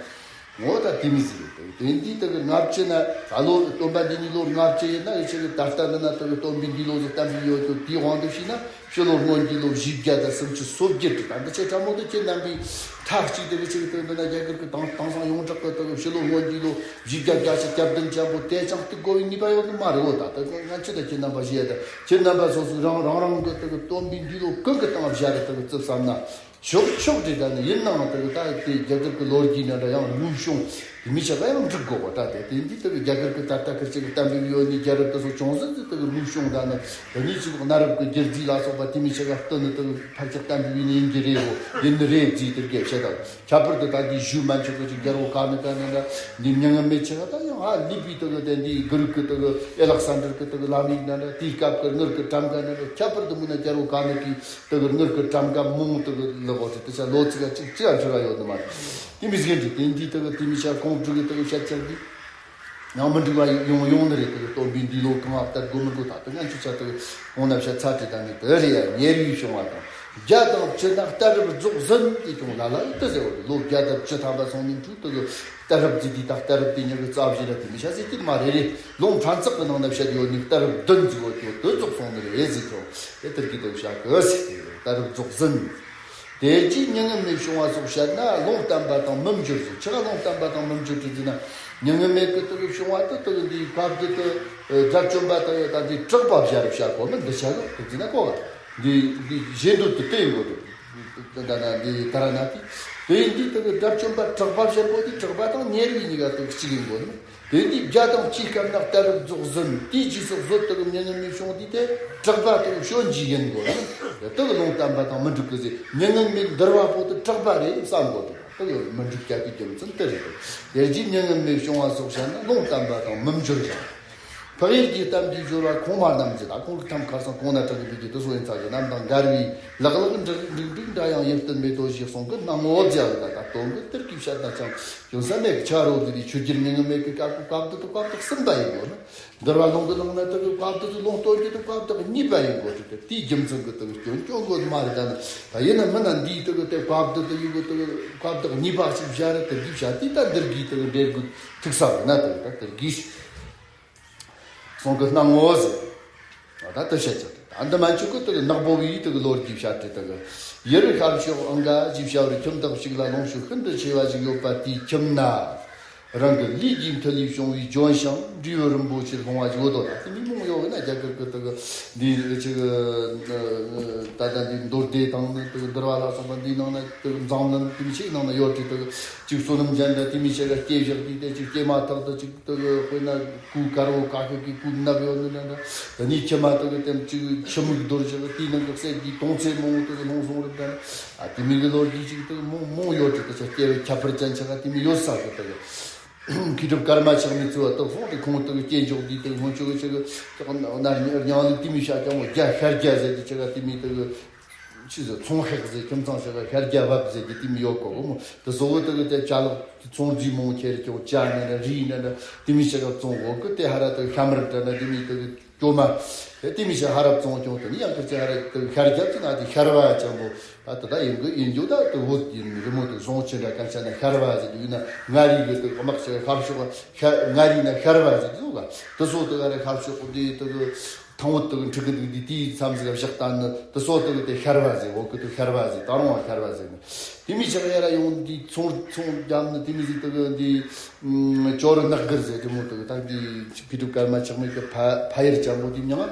ངོ་ད་དེ་མི་ཟེར་རེད། དེ་འདི་དེ་གི་ལྔ་བཅུ་ན་ད་ལོ་སྟོན་པ་འདས་ནས་ལོ་ལྔ་བཅུ་ཡིན་ན་ཡི་ཆེ་གི་ད་ལྟ་འདི་ན་དེ་གི་སྟོན་པའི་འདས་ལོ་ཟེར་གཏན་འབེབས་ཡོད་དུ། དེའི་དབང་དུ་བྱས་ན། ཕྱི་ལོ་སྔོན་གྱི་ལོ་བཞི་བརྒྱ་དང་སུམ་ཅུ་སོ་བརྒྱད་དུ། ད་འདི་ཆེ་ཕྲ་མོ་དུ་ཁྱེད་རྣམ་པས་མཐའ་གཅིག་དེ་གི་ཆེ་གི་དེ་འདི་ན་རྒྱ་གར་གྱི་དེང་དེང་སང་ཡོངས་གྲགས་ཀྱི་དེ་གི་ཕྱི་ལོ་སྔོན་གྱི་ལོ་བཞི་བརྒྱ་བརྒྱད་ཅུ་གྱ་བདུན་ཅན་པོ་དེ་ཅང་གཏུག་དགོས་པའི་ནུས་པ་ཡོད་ནི་མ་རེད། འོ་ད་ད་ང་ཆེ་ད་ཁྱེད་རྣམ་པ་ཞེས་ད་ཁྱེད་རྣམ་པ་སོ་སོ་རང་རང་རང་གི་དེ་གི་སྟོན་པའི་འདས་ལོ་ཀུན་གྱི་སྟེང་བཞག་རེ་དེ་གི་བརྩི་བསམ་ན་ཆོག་ཆོག་རེད། ད་ནི་ཡིན་ནའང་དེ་གི་ད་དེ་རྒྱ་གར་གྱི་ལོ་རྒྱུས་འདྲ་འདྲ་ཡང་ལུགས་བྱུང་ དེ་མི་ཆ་ག་ཡང་འགྲིག་དགོས་པ་འདྲ་སྟེ། དེ་འདི་ལྟ་བུའི་རྒྱ་གར་གྱི་ད་ལྟ་ཁུར་ཅིག་གི་གཏན་འབེབས་ཡོད་ནི། རྒྱལ་རབས་དེ་ཚོ་ཅུང་ཟད་ཙམ་ལྟ་བུའི་ལུགས་བྱུང་ད་ནི། དེ་ནས་ཅིག་གནའ་རབས་ཀྱི་རྒྱུད་རྫས་ལ་སོགས་པ་དེ་མི་ཆ་ག་བསྟུན་ནི་ལྟ་བུའི་ཕལ་ཆེར་གཏན་འབེབས་ཡིན་ནི་ཡིན་གྱི་རེད། འོ་ཡིན་ནི་རེད་ཟེར་དེར་སྐད་བཤད་དང་། ཁྱད་པར་དུ་ད་འདི་ཞུ་མ་འཆོག་གི་ཅིག་རྒྱལ་པོ་ག་ནི་ག་ནི་འདྲ། འདི་མྱ་ངན་མེད་ཆ་ག་ད་ཡང་ཧ་ལས་པའི་ལྟ་བུ་དེ་འདི་གི་རིགས་ཀྱི་ལྟ་བུ་ཨེ་ལག་ས་འདྲར་གྱི་ལྟ་བུ་ལམ་ཡིག་འདྲ་འདྲ། དེའི་སྐབས་ཀྱི་དངུལ་གྱི་གྲངས་ཀ་འདྲ་འདྲ། ཁྱད་པར་དུ་མིན་ན་རྒྱལ་པོ་ག་ནི་གི་ལྟ་བུ་དངུལ་གྱི་གྲངས་ཀ་མང་ལྟ་བུ་ལ་འོ་དེ་དེ་ཆ་ལོ་ཚིགས་ཀ་གཅིག་གཅིག་ཨ་འཕྲོད་ར་ཡོད་ནི་མ་རེད། དེ་མི་ཟིན་གྱི་དེ་འདི་ལྟ་བུ་དེ་མི་ཆ་གོང་དྲུག་གི་ལྟ་བུ་བཤད་ཀྱང་འདི། ཡང་མི་འགྲིག་པ་ཡོང་ཡོང་ནི་རེད། དེ་གི་སྟོན་པའི་འདི་ལོ་གང་ལ་བསྟར་དགོས་མི་དགོས་ད་དེ་ང་ཚོ་ཆ་དེ་གི་གོང་ན་བཤད་ཚར་དེ། ད་ནི་དེ་རེད་ཡ། ཉེ་རིགས་བྱུང་བ་དང་། བརྒྱ་དང་བཅུ་ན་གཏད་རབས་རྫོགས་ཟིན་དེ་ཀྱང་ལ་ལ་ཡི་དེ་ཟེར་བ་རེད། ལོ་བརྒྱ་དང་བཅུ་ཐམ་པ་སོང་ནི་འཕྲུལ་དེ་གི་གཏད་རབས་ཀྱི་དེ་དག་གཏད་རབས་དེ་ཉིད་ཀྱི་རྩ་བཞིན་ར་དེ་མི་ཤ་ཟེར་དེ་མ་རེད་རེད། ལུང་ཕྲན་ཚེགས་ཀྱི་ནང་ན་བཤད་ཡོད་ནི་གཏད་རབས་བདུན་ཟེར་བ་ཀྱང་དེ་རྫོགས་སོང་ནི་རེད་ཟེར་ཀྱང་དེ་ལྟར་གྱི་དེ་བཤད་གི་ཟེར། གཏད་རབས་རྫོགས་ཟིན། དེ་རྗེས་མྱ་ངན་མེད་བྱུང་བ་སོགས་བཤད་ན་ལུང་བསྟན་པ་དང་མི་འགྱུར་ཟེར། ཆི་ག་ལུང་བསྟན་པ་དང་མི་འགྱུར་ཟེར་ན། མྱ་ངན་མེད་ཀྱི་དེ་གི་བྱུང་བ་དེ་དེ་གི་འདི་བཀའ་བརྒྱུད་དེ་དགྲ་བཅོམ་པ་དེ་ད་འདི་གྲགས་པ་བཞག་རེ་བྱ་གོ་མི་འདི་བྱ་གི་དེ་ཟེར་ན་གོ་ག་འདི་འདི་གཞན་དུ་དེ་དེ་ཡིན་དགོས་དེ། ད་ན་འདི་ད་ར་ན་དེ་དེ་ཡིན་དུས་དེ་གི་དགྲ་བཅོམ་པ་གྲགས་པ་བཞག་གོ་དེ་གྲགས་པ་དང་ཉེ་རིགས་གཉིས་ཀ་དེ་གཅིག་ཡིན་དགོས་ནི། དེ་འདི་བརྒྱ་དང་བཅུའི་སྐབས་ན་གཏད་རབས་རྫོགས་ཟིན། དེའི་རྗེས་སུ་བཟོད་དེ་གི་མྱ་ངན་མེད་བྱུང་དུས་དེ་གྲགས་པ་དེ་གི་སྐྱོན་གྱིས་ཡིན་དགོས་ནི། དེ་གི་ལུང་བསྟན་པ་དང་མི་འགྲིག་གི་ཟེར། མྱ་ངན་མེད་འདུལ་བ་པོ་དེ་གྲགས་པ་རེད་བསམ་དགོས་དེ། དེ་གི་མི་འགྲིག་རྒྱ་གི་རྒྱུ་མཚན་དེ་རེད། དེ་རྗེས་མྱ་ངན་མེད་བྱུང་བ་སོགས་བཤད་ན་ལུང་བསྟན་པ་དང་མི་འགྱུར་ཞིང་། འཕགས་ཡུལ་གྱི་གཏམ་གྱི་སྦྱོར་བ་ཁུངས་མ་རྣམས་ཀྱི་ད་ཁོང་གི་ཐམ་ཁར་སང་གོང་ན་དྲངས་ཀྱི་འདུག་ཀྱི་དེ་སོགས་ཡིན་ཚ་གི་རྣམས་དང་འགལ་བའི་ལག་ལག་འགྲིག་འགྲིག་འགྲིག་འདྲ་ཡང་ཡིད་བརྟན་མེད་དོ་ཞེས་གསུངས་ཀྱི་སྣང་ངོ་བརྒྱ་ཡོད་ད། ད་དོན་གྱི་དེར་གྱིས་བཤད་ན་ཅང་ཡོད་ས་མེད་ཀྱི་ཆ་རོགས་འདི་དེ་ཆོས་རྒྱལ་མྱ་ངན་མེད་ཀྱི་སྐབས་ཀྱི་བཀའ་བརྒྱུད་དུ་བཀའ་བརྒྱུད་གསུམ་པ་ཡིན་དགོས་ན། འདུལ་བ་ལུང་གི་ནང་ན་དེ་གི་བཀའ་བརྒྱུད་དུ་ལུང་སྟོན་རྒྱུ་དུ་བཀའ་བརྒྱུད་གཉིས་པ་ཡིན་དགོས་ཏེ། དེའི་རྒྱུ་མཚན་གྱི་དེ་གི་སྐྱོན་སྐྱོན་དགོས་མ་རེད། ད་ནི་ད་ཡིན་ན་མིན་ན་འདིའི་དེ་གི་དེ་བཀའ་བརྒྱུད་དུ་ཡོད་གི་དེ་གི་བཀའ་བརྒྱུད་གཉིས་པ་ཞིག་བཞག་རེད། དེ་འདི་བྱ་དེ་ད་འདིར་གྱིས་དེ་གི་འགྲེལ་དགོས་ཐུག་ས་རེད་ན། དེ་གི་ད་འདིར་གྱིས་གསུང་གི་སྣང་ངོ་ཟེར། ད་ལྟ་བཤད་ཀྱི་རེད། ད་འདི་མན་ཆོད་ཀྱི་དེ་གི་ནག་པོ་བའི་དེ་གི་ལོ་རྒྱུས་བཤད་དེ། དེ་གི་ཡུལ་ཤར་ཕྱོགས་ཨང་ག་ཞེས་བྱ་བར་ཁྱིམ་བདག་ཞིག་ལ་ལོངས་སྤྱོད་ཤིན་ཏུ་ཆེ་བ་ཞིག་ཡོད་པ། དེའི་ཁྱིམ་ན་རང་གི་ལུས་ཀྱི་མཐུ་ལས་བྱུང་བའི་ལྗོན་ཤིང་འབྲས་བུ་རིན་པོ་ཆེར་ལྷུང་བ་ཞིག་ཡོད་དོ། ད་དེ་མི་མང་ཡོད་ན་རྒྱ་གར་གྱི་དེ་གི་འདི་ཅིག་ད་ལྟ་འདི་མདོ་སྡེ་དང་ནི་དེ་གི་འདུལ་བ་ལ་སོགས་པ་འདིའི་ནང་ན་དེ་གི་མཛངས་བླུན་དེ་མི་ཆེ་ནང་ན་ཡོད་དེ། དེ་གི་ཅིག་བསོད་ནམས་ཅན་འདྲ་དེ་མི་ཆེ་ག་སྐྱེས་བཞག་དེ་དེ་ཅིག་སྐྱེས་མ་ཐག་ཏུ་ཅིག་དེ་གི་དཔེར་ན་གོས་དཀར་བོ་དཀར་ཤོག་གི་གོས་མནབས་ཡོད་ནི་འདྲ་འདྲ། དེ་ནས་ཁྱི་མ་དེ་གི་དེ་ཅིག་ཁྱི་མིག་རྡོལ་བཞག་དེའི་ནང་གི་གསེར་གྱི་དོང་ཙེ་མང་བོ་དེ་གི་ལྷུང་སོང་རེད་འདྲ། ཨ་དེ་མིན་གི་ལོ་རྒྱུས་ཅིག་དེ་གི་མང་མང་ཡོད་དེ། དེ་ཆ་སྐྱེ་བའི་ཁྱད་པར་ཅན་ཆ་ག་དེ་མིན་ཡོད་ས་གི་དེ་གི་མཁས་གྲུབ་ཀརྨ་ཆགས་མི་གཙོས་པ་དེ་གསུངས་ཏེ། ཁོང་དེ་གི་སྐྱེ་འཇོག་དེ་དེ་གི་སྔོན་ཆོག་གི་ཆ་གི་དེ་གི་ན་རྙིང་ལུགས་དེ་མིན་བྱ་ཀྱང་མོ་བརྒྱ་ཤར་བརྒྱ་ཟེར་དེ་ཆ་ག་དེ་མིན་དེ་གི་ཕྱིས་སུ་ཚོང་ཤག་ཟེར། ཁྱིམ་ཚང་ཞིག་ག་ཤར་རྒྱ་བབས་ཟེར་གྱི་དེ་མི་ཡོད་གོ་གོ་མོ། དེ་སོ་བོ་དེ་གི་དེ་ཅ་ལག་ཚོང་རྫས་མང་ཁྱེར་ཀྱང་ཅ་ནི་འདྲ་རིགས་འདྲ་འདྲ་དེ་མི་ཞིག་ག་བཙོང་གོ་གི། དེ་ཧ་ར་དེ་ཤ་མར་འདྲ་འདྲ་དེ་མི་དེ་གི་སྐྱོ་མ་དེ་དེ་མི་ཞིག་ཧ་ར་བཙོང་ཀྱང་དེ་ནི་ཡང་ཁྱེར་ཅི་ཧ་ར་དེ་ཤར་རྒྱ་ཅི་ན་དེ་ཤར་བ་ཅན་པོ། ད་དེ་ད་ཡིན་གི་ཡིན་རྒྱུ་ད་དེ་བོད་ཡིན་རི་མོ་དེ་བཟུང་ཆེ་འདྲ་གན་ཆ་ན་ཤར་བ་ཟེར་གྱི་ཡོད་ན། མངའ་རིས་གི་དེ་དམག་ཆེ་ཤར་ཕྱོགས་ཤར་མངའ་རིས་ན་ཤར་བ་ཟེར་གྱི་འདུག་ག། དེ་སོ་དེ་ག་ར་ཤར་ཕྱོགས་དེ་དེ་གི་ཐང་བོ་དེ་གི་འཁྲིག་གི་འདུག་དེ་དེའི་མཚམས་ཟིག་བཞག་ད་ནི་དེ་སོ་དེ་གི་དེ་ཤར་བ་ཟེར། འོ་གི་དེ་ཤར་བ་ཟེར། ད་རུང་བ་ཤར་བ་ཟེར་ནི། དེ་མི་ཆག་ཡ་ར་ཡོང་དེ་ཚོང་ཚོང་རྒྱབ་ནི་དེ་མི་ཟིག་དེ་གི་འདི་ཨུམ་ཅོ་རི་ནག་གིར་ཟེར་དེ་མོ་དེ་གི་ད་འདི་མཁས་གྲུབ་ཀརྨ་ཆགས་མི་གི་ཕ་ཕ་ཡུལ་ཅན་པོ་དེ་མྱང་།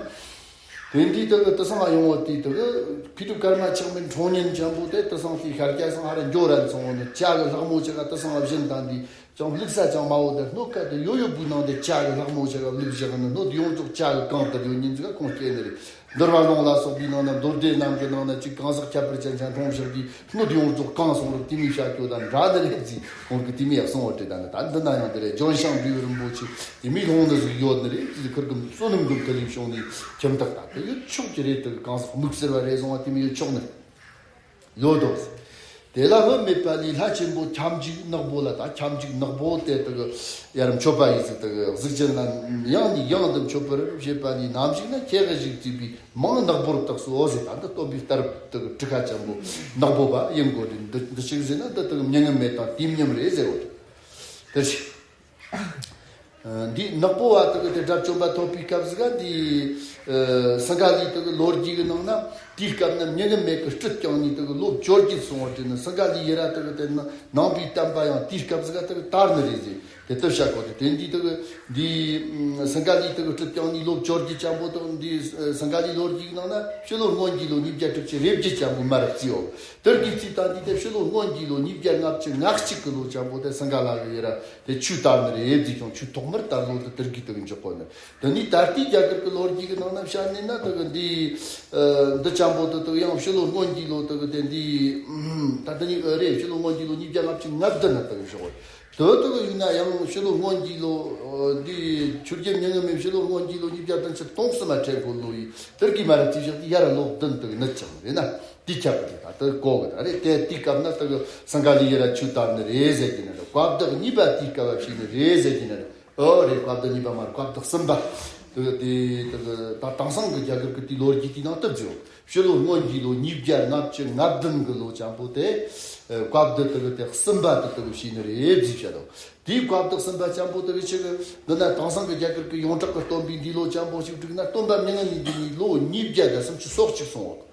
དེ་འདི་དེ་གི་དེ་སང་ཡོང་བ་དེ་དེ་གི་མཁས་གྲུབ་ཀརྨ་ཆགས་མི་འཁྲུངས་ཉིན་ཅན་པོ་དེ་དེ་སང་དེ་ཤར་རྒྱ་སང་ཧ་ར་འགྱོ་རན་སོང་བ་ནི། ཇ་གི་ལྷག་མོ་ཆག་ག་དེ་སང་བཞིན་དང་དེ། ཅང་བླུགས་ས་ཅང་མ་འོ་དེ། སྣོད་ཀ་དེ་ཡོ་ཡོ་བུའི་ནང་དེ་ཇ་གི་ལྷག་མོ་ཆག་ག་བླུགས་བཞག་ནི། སྣོད་ཡོངས་རྫོགས་ཇ་གི་གང་དེར་ཡོད་ཉིན་ཟིག་ག་ཁོང་སྐྱེས་ནི་རེད། འདུལ་བ་ལུང་ལ་སོགས་པའི་ནང་ན་མདོ་སྡེ་རྣམས་ཀྱི་ནང་ན་ཅིག་གང་ཟག་ཁྱད་པར་ཅན་ཅན་མཐོང་བཞག་དེ། སྣོད་ཡོངས་རྫོགས་གང་སོང་རུང་དེ་མི་བྱ་སྐྱོ་དང་འདྲ་ནི་རེད་ཟིག་ཁོང་གི་དེ་མི་ཡག་སོང་བ་དེ། ད་ནི་ད་འདི་ན་ཡང་དེ་རེད། ལྗོན་ཤིང་འབྲས་བུ་རིན་པོ་ཆེ་དེ་མི་ལོང་ནི་ཟིག་ཡོད་ནི་རེད་ཟིག། ཁུར་གི་བསོད་ནམས་འདུམ་དེ་ལས་བྱུང་ནི་ཁྱིམ་བདག་ད་དེ་ཡོད་ཆོག་གི་རེད། དེ་གང་ཟག་མིག་སེར་བ་རེ་སོང་བ་དེ་མི་ཡོད་ཆོག་ནི་ཡོད་དོ། དེ་ལ་བུ་མེད་པ་ལས་ལྷ་ཆེན་པོ་ཁྱབ་འཇུག་ནག་པོ་ལ། ད་ཁྱབ་འཇུག་ནག་པོ་དེ་དེ་གི་ཡར་མཆོད་པ་ཡིན་ཟིག། དེ་གི་གཟུགས་ཅན་ལ་ཡང་ནས་ཡང་དུ་མཆོད་པར་བྱེད་པ་ལས་ནམ་ཞིག་ན་ཁྱེད་ཀྱི་ཞིག་བརྩིས་པའི་མིང་ནག་པོར་བཏགས་སོ་ཟེར། ད་འདི་སྟོན་པའི་གཏད་རབས་དེ་གི་གྲུ་ཁ་ཆེན་པོ་ནག་པོ་བ་ཡིན་དགོས་རེད། འདི་འདི་ཞིག་ཟེར་ན་འདི་དེ་གི་མྱ་ངན་མེད་དང་དུས་མཉམ་རེད་ཟེར་བ་རེད། དེ་ཞིག་འདི་ནག་པོ་བ་དེ་གི་དེ་དགྲ་བཅོམ་པ་ཐོབ་པའི་སྐབས་ཟིག་ག་འདི་ཨ་སིངྒ་ལའི་དེ་གི་ལོ་རྒྱུས་ཀྱི་ནང་ན། དེའི་སྐབས་ན་མྱ་ངན་མེད་ཀྱི་སྤྲུལ་བསྐྱངས་ནས་དེ་གི་ལོ་བཅོ་བརྒྱད་སོང་བ་དེ་ནི་སིངྒ་ལའི་ཡི་ར་དེ་གི་དེ་ན་ནང་པའི་བསྟན་པ་ཡང་དེའི་སྐབས་ཟིག་ག་དེ་གི་དར་ནི་རེད་ཟེར། དེ་ལྟར་བྱ་དགོས་ཏེ། དེ་འདི་དག་འདི་སིང་ག་ལི་དག་སྤྲུལ་སྐྱོང་ནི་ལོ་བཅོ་བརྒྱད་ཅན་པོ་དག་འདི་སིང་ག་ལི་ལོ་རྒྱུས་ནང་ན་ཕྱི་ལོ་སྔོན་གྱི་ལོ་ཉིས་བརྒྱ་དྲུག་ཅུ་རེ་བརྒྱད་ཅན་པོ་མར་བརྩིའོ། དེར་གི་རྩིས་དང་འདི་དེ་ཕྱི་ལོ་སྔོན་གྱི་ལོ་ཉིས་བརྒྱ་ལྔ་བཅུ་ང་གཅིག་གི་ལོ་ཅན་པོ་དེ་སིང་ག་ལ་གི་ཡེ་ར་དེ་ཆོས་དར་ནི་རེད་བརྩིས་ཀྱང་ཆོས་ཐོག་མར་དར་ལོ་དེ་དེར་གི་དག་འཇོག་གོ་ནི། དེ་ནི་ད་ལྟའི་རྒྱ་གར་གྱི་ལོ་རྒྱུས་ཀྱི་ནང་ན་བཤད་ནས་ན་དག་འདི་འདི་ཅན་པོ་དེ་དག་ཡང་ཕྱི་ལོ་སྔོན་གྱི་ལོ་དག་དེ་འདི་ད་ལྟ་ནི་ཨ་རེད། ཕྱི་ལོ་སྔོན་གྱི་ལོ་ཉིས་བརྒྱ་ལྔ་བཅུ་ང་བདུན་ན་དག་བཞག་གོ། དོ་དོ་ཡིན་ན་ཡང་ཕྱི་ལོ་སྔོན་གྱི་ལོ་འདི་ཆོས་རྒྱལ་མྱ་ངན་མེད་ཕྱི་ལོ་སྔོན་གྱི་ལོ་ཉིས་བརྒྱ་བདུན་ཅུ་དོན་གསུམ་མ་ཁྲེལ་གོ་ལོ་ཡི་དེར་གི་མ་ར་ཅི་བཞག་གི་ཡར་ལོ་བདུན་དུ་ནི་ཅང་རེད་ན་འདི་ཁྱབ་གི་ད་དུ་གོ་གི་ད་རེད། དེ་དེའི་སྐབས་ན་དུ་སིང་ག་ལི་ཡེ་ར་ཆོས་དར་ནི་རེད་ཟེར་གི་ན་རེད། བཀའ་བདག་གཉིས་པ་དེའི་སྐབས་བ་ཕྱིན་ནི་རེད་ཟེར་གི་ན་རེད། ཨོ་རེད། བཀའ་བདག་གཉིས་པ་མར་བཀའ་བདག་གསུམ་པ་དུ་དེ་དུ་ད་དེང་སང་གི་རྒྱ་གར་གི་དེའི་ལོ་རྒྱུས་དེའི་ནང་དུ་བརྗོད། ཕྱི་ལོ་སྔོན་གྱི་ལོ་ཉིས་བརྒྱ་ལྔ་བཅུ་ང་བདུན་གྱི་ལོ་ཅན་པོ་དེ། ཨ། བཀའ་བདག་དེ་གི་དེ་གསུམ་པ་དེ་དེ་གི་བྱས་ནི་རེད་ཟེར་བཤད་དོ། དེའི་བཀའ་བདག་གསུམ་པ་ཅན་པོ་དེ་གི་ཆེད་གི་འདི་ན་དེང་སང་གི་རྒྱ་གར་གི་ཡོངས་གྲགས་ཀྱི་སྟོན་པའི་འདས་ལོ་ཅན་པོ་ཞིག་བསྒྲིགས་ན་སྟོན་པ་མྱ་ངན་ལས་འདས་ནས་ལོ་ཉིས་བརྒྱ་དང་སུམ་ཅུ་སོ་གཅིག་སོང་བ།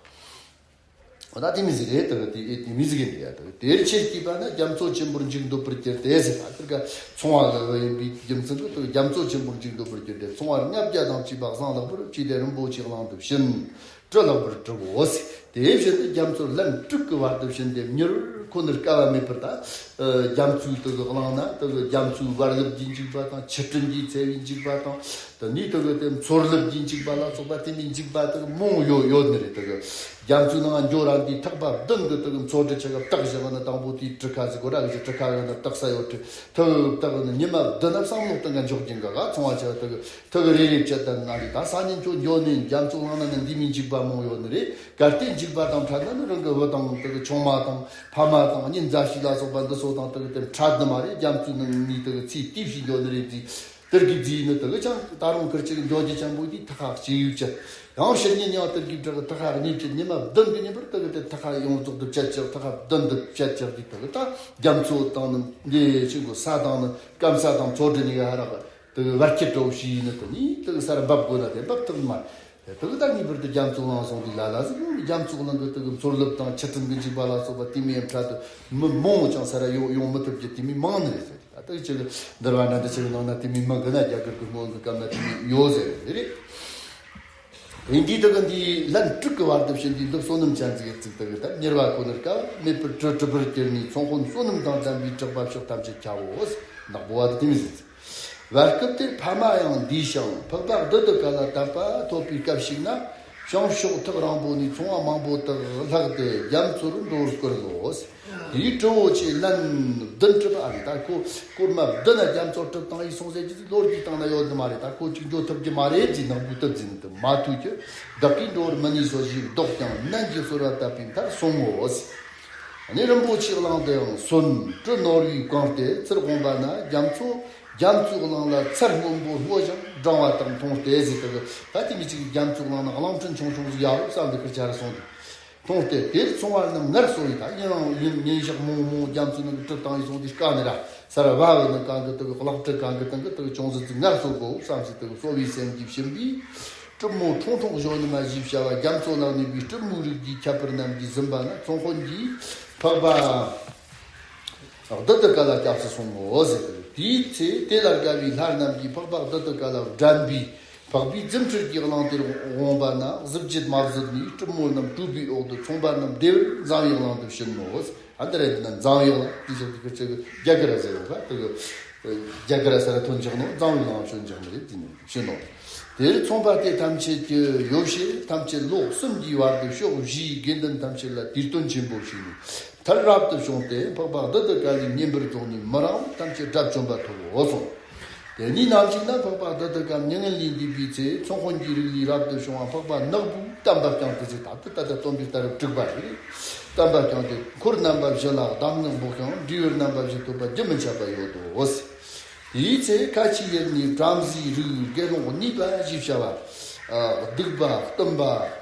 འོ་ད་དེ་མི་ཟིག་རེད། དེ་གི་དེ་ཨེ་དེ་མི་ཟིག་ཡིན་ཡ། དེ་གི་དེར་ཆེར་སྐྱེས་པ་ན་རྒྱ་མཚོ་ཆེན་པོར་འཇུག་འདོད་པར་གྱུར་ཏེ་ཟེར་བ་དེ་ག་ཚོང་བ་ལ་ཡིན་པའི་རྒྱུ་མཚན་གི་དེ་གི་རྒྱ་མཚོ་ཆེན་པོར་འཇུག་འདོད་པར་གྱུར་ཏེ། ཚོང་བར་ལྔ་བརྒྱ་དང་བཅས་པ་བཟང་ལེགས་པར་བྱས་ཏེ་རིན་པོ་ཆེའི་གླིང་དུ་ཕྱིན། བཀྲུ་ལེགས་པར་བཀྲུའོ་ཟེར། དེ་བཞིན་དུ་རྒྱ་མཚོར་ལན་དྲུག་གི་བར་དུ་ཕྱིན་ཏེ་མྱུར་ཁོ་ནར་དཀའ་བ་མེད་པར་ད། ཨ། རྒྱ་མཚོའི་དེ་གི་གླིང་ན་དེ་གི་རྒྱ་མཚོའི་བར་ལེབ་ཀྱི་འཇིགས་པ་དང་། ཆུ་སྲིན་གྱི་འཚེ་བའི་འཇིགས་པ་དང་། དེ་ནས་དེ་གི་དེ་མཚོར་ལེབ་ཀྱི་འཇིགས་པ་ལ་སོགས་པ་དེ་མིན་འཇིགས་པ་དེ་གི་མང་ཡོད་ཡོད་ནི་རེད། དེ་གི་རྒྱ་མཚོའི་ནང་འགྱོ་ར་འདི་ཐེག་པ་བདུན་གི་དེ་གི་མཚོ་གྲུ་ཆེ་གི་བཏགས་བཞག་ནི། དང་པོ་དེའི་གྲུ་ཁ་ཟིག་གོ་ར་གི་གྲུ་ཁ་གི་ནི་བཏགས་ས་ཡོད་གྲུ་ཐུག་བཏགས་ནི་ཉི་མ་བདུན་ན་བསམ་བློ་གཏོང་ག་འཇོག་གིན་ག་ག་ཚོང་བ་ཆེ་བ་དེ་གི། ཐུག་རེ་རེ་བྱེད་དང་ན་རེ་ད་ས་ཉིན་ཁྱོད་འགྱོ་ནས་རྒྱ་མཚོ་གླིང་ན་ནི་འདི་མིན་འཇིགས་པ་མང་ཡོད་ནི་རེད། གལ་ཏེ་འཇིགས་པ་དང་ཕྲད་ན་ནི་རང་གི་བུ་དང་དེ་གི་ཆུང་མ་དང་ཕ་མ་དང་གཉེན་མཛའ་བཤེས་ལ་སོགས་པ་འདི་ཚོ་དང་དེ་གི་དེ་ཕྲད་ནི་མ་རེད། རྒྱ་མཚོའི་ནང་ནས་དེ་གི་ཚེ་དེ་བཞིན་འགྱོ་ནི་རེད། དེ་དེར་གི་རྫིས་ནི་དེ་གི་ཅང་ད་རུང་ཁིར་ཅིག་འགྱོ་རྒྱུ་ཅན་པོ་དེ་ཐ་ཁག་ཅི་ཡོད་ཅི། ཡང་ཕྱི་ཉིན་ཡང་དེར་གི་བྲག་ཐ་ཁག་གཉིས་ཀྱི་ཉི་མ་བདུན་གི་ཉིན་པར་དེ་གི་དེ་ཐ་ཁག་ཡོངས་རྫོགས་དུ་བཅད་ཅག་ཐ་ཁག་བདུན་དུ་བཅད་ཅག་གི་དེ་གི་ད་རྒྱ་མཚོ་དང་ནི་འདི་ཆེན་པོ་ས་དང་ནི་སྐམ་ས་དང་མཚོ་གྲུ་གཉིས་ཀ་ཧ་རག་དེ་གི་བར་ཁྱད་འགྲོ་ཞིག་ནི་དེ་ནི་དེ་གི་སར་འབབ་དགོས་ན་དེ་འབབ་ཐུབ་མ་རེད། དེ་གི་ད་ངེས་པར་དུ་རྒྱ་མཚོ་གླིང་སོང་དུས་ལ་ལ་ཟིག་རྒྱ་མཚོ་གླིང་གི་དེ་གི་མཚོར་ལེབ་དང་ཆུ་སྲིན་གི་འཇིགས་པ་ལ་སོགས་པ་དེ་མིན་ཕྲད་དུ་མི་མང་བོ་ཅང་སར་ཡོང་ཡོང་མི་ཐུབ་རྒྱུ་དེ་མིན་མང་ནི་རེད་ཟེར། ད་དེ་ཅི་གི་འདིར་བ་ན་འདི་ཆི་གི་ནང་ན་དེ་མིན་མི་གི་ན་རྒྱ་གར་གི་སྔོན་གི་སྐབས་ན་དེ་མིན་ཡོད་ཟེར་རེད། དེ་འདི་དེ་གི་འདི་ལན་དྲུག་གི་བར་དུ་ཕྱིན་དུས་འདི་བསོད་ནམས་ཅན་ཟིག་གི་ཚིག་དེ་གི་ད་མྱུར་བ་ཁོ་ནར་དཀའ་བ་མེད་པར་བཀྲུ་བཀྲུ་བར་གྱུར་ནས་ཚོང་དཔོན་བསོད་ནམས་དང་ལྡན་པའི་གྲགས་པ་ཕྱོགས་ཐམས་ཅད་ཁྱབ་བོ། ནག་པོ་བ་དེ་མི་ཟིན། བར་སྐབས་དེར་ཕ་མ་ཡང་འདས་ཤིང་འཕགས་པ་གདུད་དཀའ་ལ་དད་པ་ཐོབ་པའི་སྐབས་ཤིག་ན། བྱང་ཕྱོགས་ཐག་རིང་པོ་ནས་ཚོང་བ་མང་པོ་དག་ལྷགས་ཏེ་རྒྱ་མཚོར་འགྲོ་བར་བསྐུལ་ལོ། དེའི་གྲི་བོ་ཆེ་ལན་བདུན་གྲུབ་ཨ་ནི་ད་ཁོ་སྐོར་མ་བདུན་ན་རྒྱ་མཚོར་གྲུབ་བཏང་ཡི་སོང་ཟེར་གྱི་ལོ་རྒྱུས་སྟེང་ན་ཡོད་ནི་མ་རེད། ད་ཁོ་གཅིག་འགྲོ་ཐུབ་ཀྱི་མ་རེད་ཅེས་ནག་པོ་སྟབས་ཟིན་དུ་མ་ཐུག་གི་བདག་གིས་འགྲོ་བར་མི་ནུས་སོ་ཞེས་བཟློག་ཀྱང་ནན་གྱིས་གསོལ་བ་བཏབ་པའི་མཐར་སོང་ངོ་། ཨ་ནི་རིན་པོ་ཆེའི་གླིང་དུ་ཡང་སོན་གྲུ་ནོར་བུས་བཀང་སྟེ་ཚུར་འོངས་པ་ན་རྒྱ་མཚོ་རྒྱ་མཚོའི་གླིང་ལ་ཚར་སྔོན་པོ་སྔོ་ཞིང་ལྦྲང་བ་དག་མཐོང་སྟེ་ཟེར་དུ་ད་དེ་མི་གཅིག་རྒྱ་མཚོའི་གླིང་ན་གླིང་ཕྲན་ཆུང་ཆུང་ཟིག་ཡོད་བསམ་སྟེ་ཁུར་ཆ་ར་སོང་སྟེ་མཐོང་སྟེ། དེར་ཚོང་བ་རྣམས་ངལ་གསོ་ཡི་ད་ཡིན་རང་ཡིན་ཉིན་ཞག་མང་མང་རྒྱ་མཚོའི་ནང་གི་གྲུབ་བཏང་ཡི་སོང་སྟེ་དཀའ་ནི་ར་ས་ར་བ་བའི་ནི་གང་གི་དུ་གི་གློག་གྲི་གང་གི་སྟེང་གི་དུ་གི་ཅུང་ཟད་ཙི་ངལ་གསོ་དགོ་བསམ་སྟེ་དུ་གི་གསོ་བའི་སེམས་ཀྱིས་ཕྱིན་པས། གྲུབ་མོ་ཁྲོང་ཁྲོང་གཞོན་ནུ་མ་ཞེས་བྱ་བ་རྒྱ་མཚོ་ནང་གནས་པའི་གྲུབ་མོའི་རིགས་ཀྱི་ཁྱད་པར་རྣམས་ཀྱིས་ཟིན་པ་ན་ཚོང་དཔོན་གྱིས་འཕགས་པ་གདུད་དཀའ་ལ་སྐྱབས་སུ་སོང་ངོ་ཟེར། དེའི་ཚེ་དེ་ལ་དགའ་བའི་ལྷ་རྣམས་ཀྱིས་འཕགས་པ་གདུད་དཀའ་ལ་བགྲམ་པའི་འཕགས་པའི་རྫུ་འཕྲུལ་གྱི་གླིང་དེར་འོངས་པ་ན་གཟི་བརྗིད་མ་བཟོད་ནས་གྲུབ་མོ་རྣམས་གྲུབ་པའི་འོག་ཏུ་ཚོང་པ་རྣམས་བདེ་བར་འཛམ་བུའི་གླིང་དུ་ཕྱིན་ནོ། ཨ་འདི་རེད་ན་འཛམ་བུའི་གླིང་དེ་ཞིག་དེ་ཁུར་ཆེ་གི་རྒྱ་གར་ཟེར་བ་དེ་གི་རྒྱ་གར་ས་ར་ཐོན་འཇག་ནོ། འཛམ་བུའི་གླིང་ཕྱིན་འཇག་ནི་རེད། དེ་ནི་ཕྱིན་ནོ། དེར་ཚོང་པ་དེ་ཐམས་ཅད་ཀྱི་ཡོ་བྱད་ཐམས་ཅད་ལོ་གསུམ་གྱི་བར་དུ་ཕྱོགས་བཞིའི་དགེ་འདུན་ཐམས་ཅད་ལ་དུས་སྟོན་ཆེན་པོ་བྱས་ནས་མཐར་རབ་ཏུ་བྱུང་སྟེ་འཕགས་པ་གདུད་དཀའ་ལའི་བསྙེན་པར་རྫོགས་ནས་མི་རིང་བར་ཐམས་ཅད་དགྲ་བཅོམ་པ་ཐོབ་བོ་གསུངས། དེ་ནས་ནམ་ཞིག་ན་འཕགས་པ་གདུད་དཀའ་མྱ་ངན་ལས་འདས་པའི་ཚེ་ཚོང་དཔོན་གྱི་རིགས་ལས་རབ་ཏུ་བྱུང་བ་འཕགས་པ་ནག་པོས་བསྟན་པ་བསྐྱངས་ཏེ་ཟེར། ད་ལྟ་ད་ལྟ་སྟོན་པའི་ལྟ་རབས་དྲུག་པ་རེད། བསྟན་པ་བསྐྱངས་ཏེ་འཁོར་རྣམ་པ་བཞི་ལ་གདམས་ངག་འབོགས་ཤིང་འབྲས་བུ་རྣམ་པ་བཞི་ཐོབ་པ་རྒྱུན་མི་འཆད་པ་ཡོད་དོ། དེའི་ཚེ་ཁ་ཆེའི་ཡུལ་ནས་བྲམ་ཟེའི་རིགས་དགེ་སློང་གཉིས་པ་ཞེས་བྱ་བ། སྡིག་པ་གཏུམ་པ།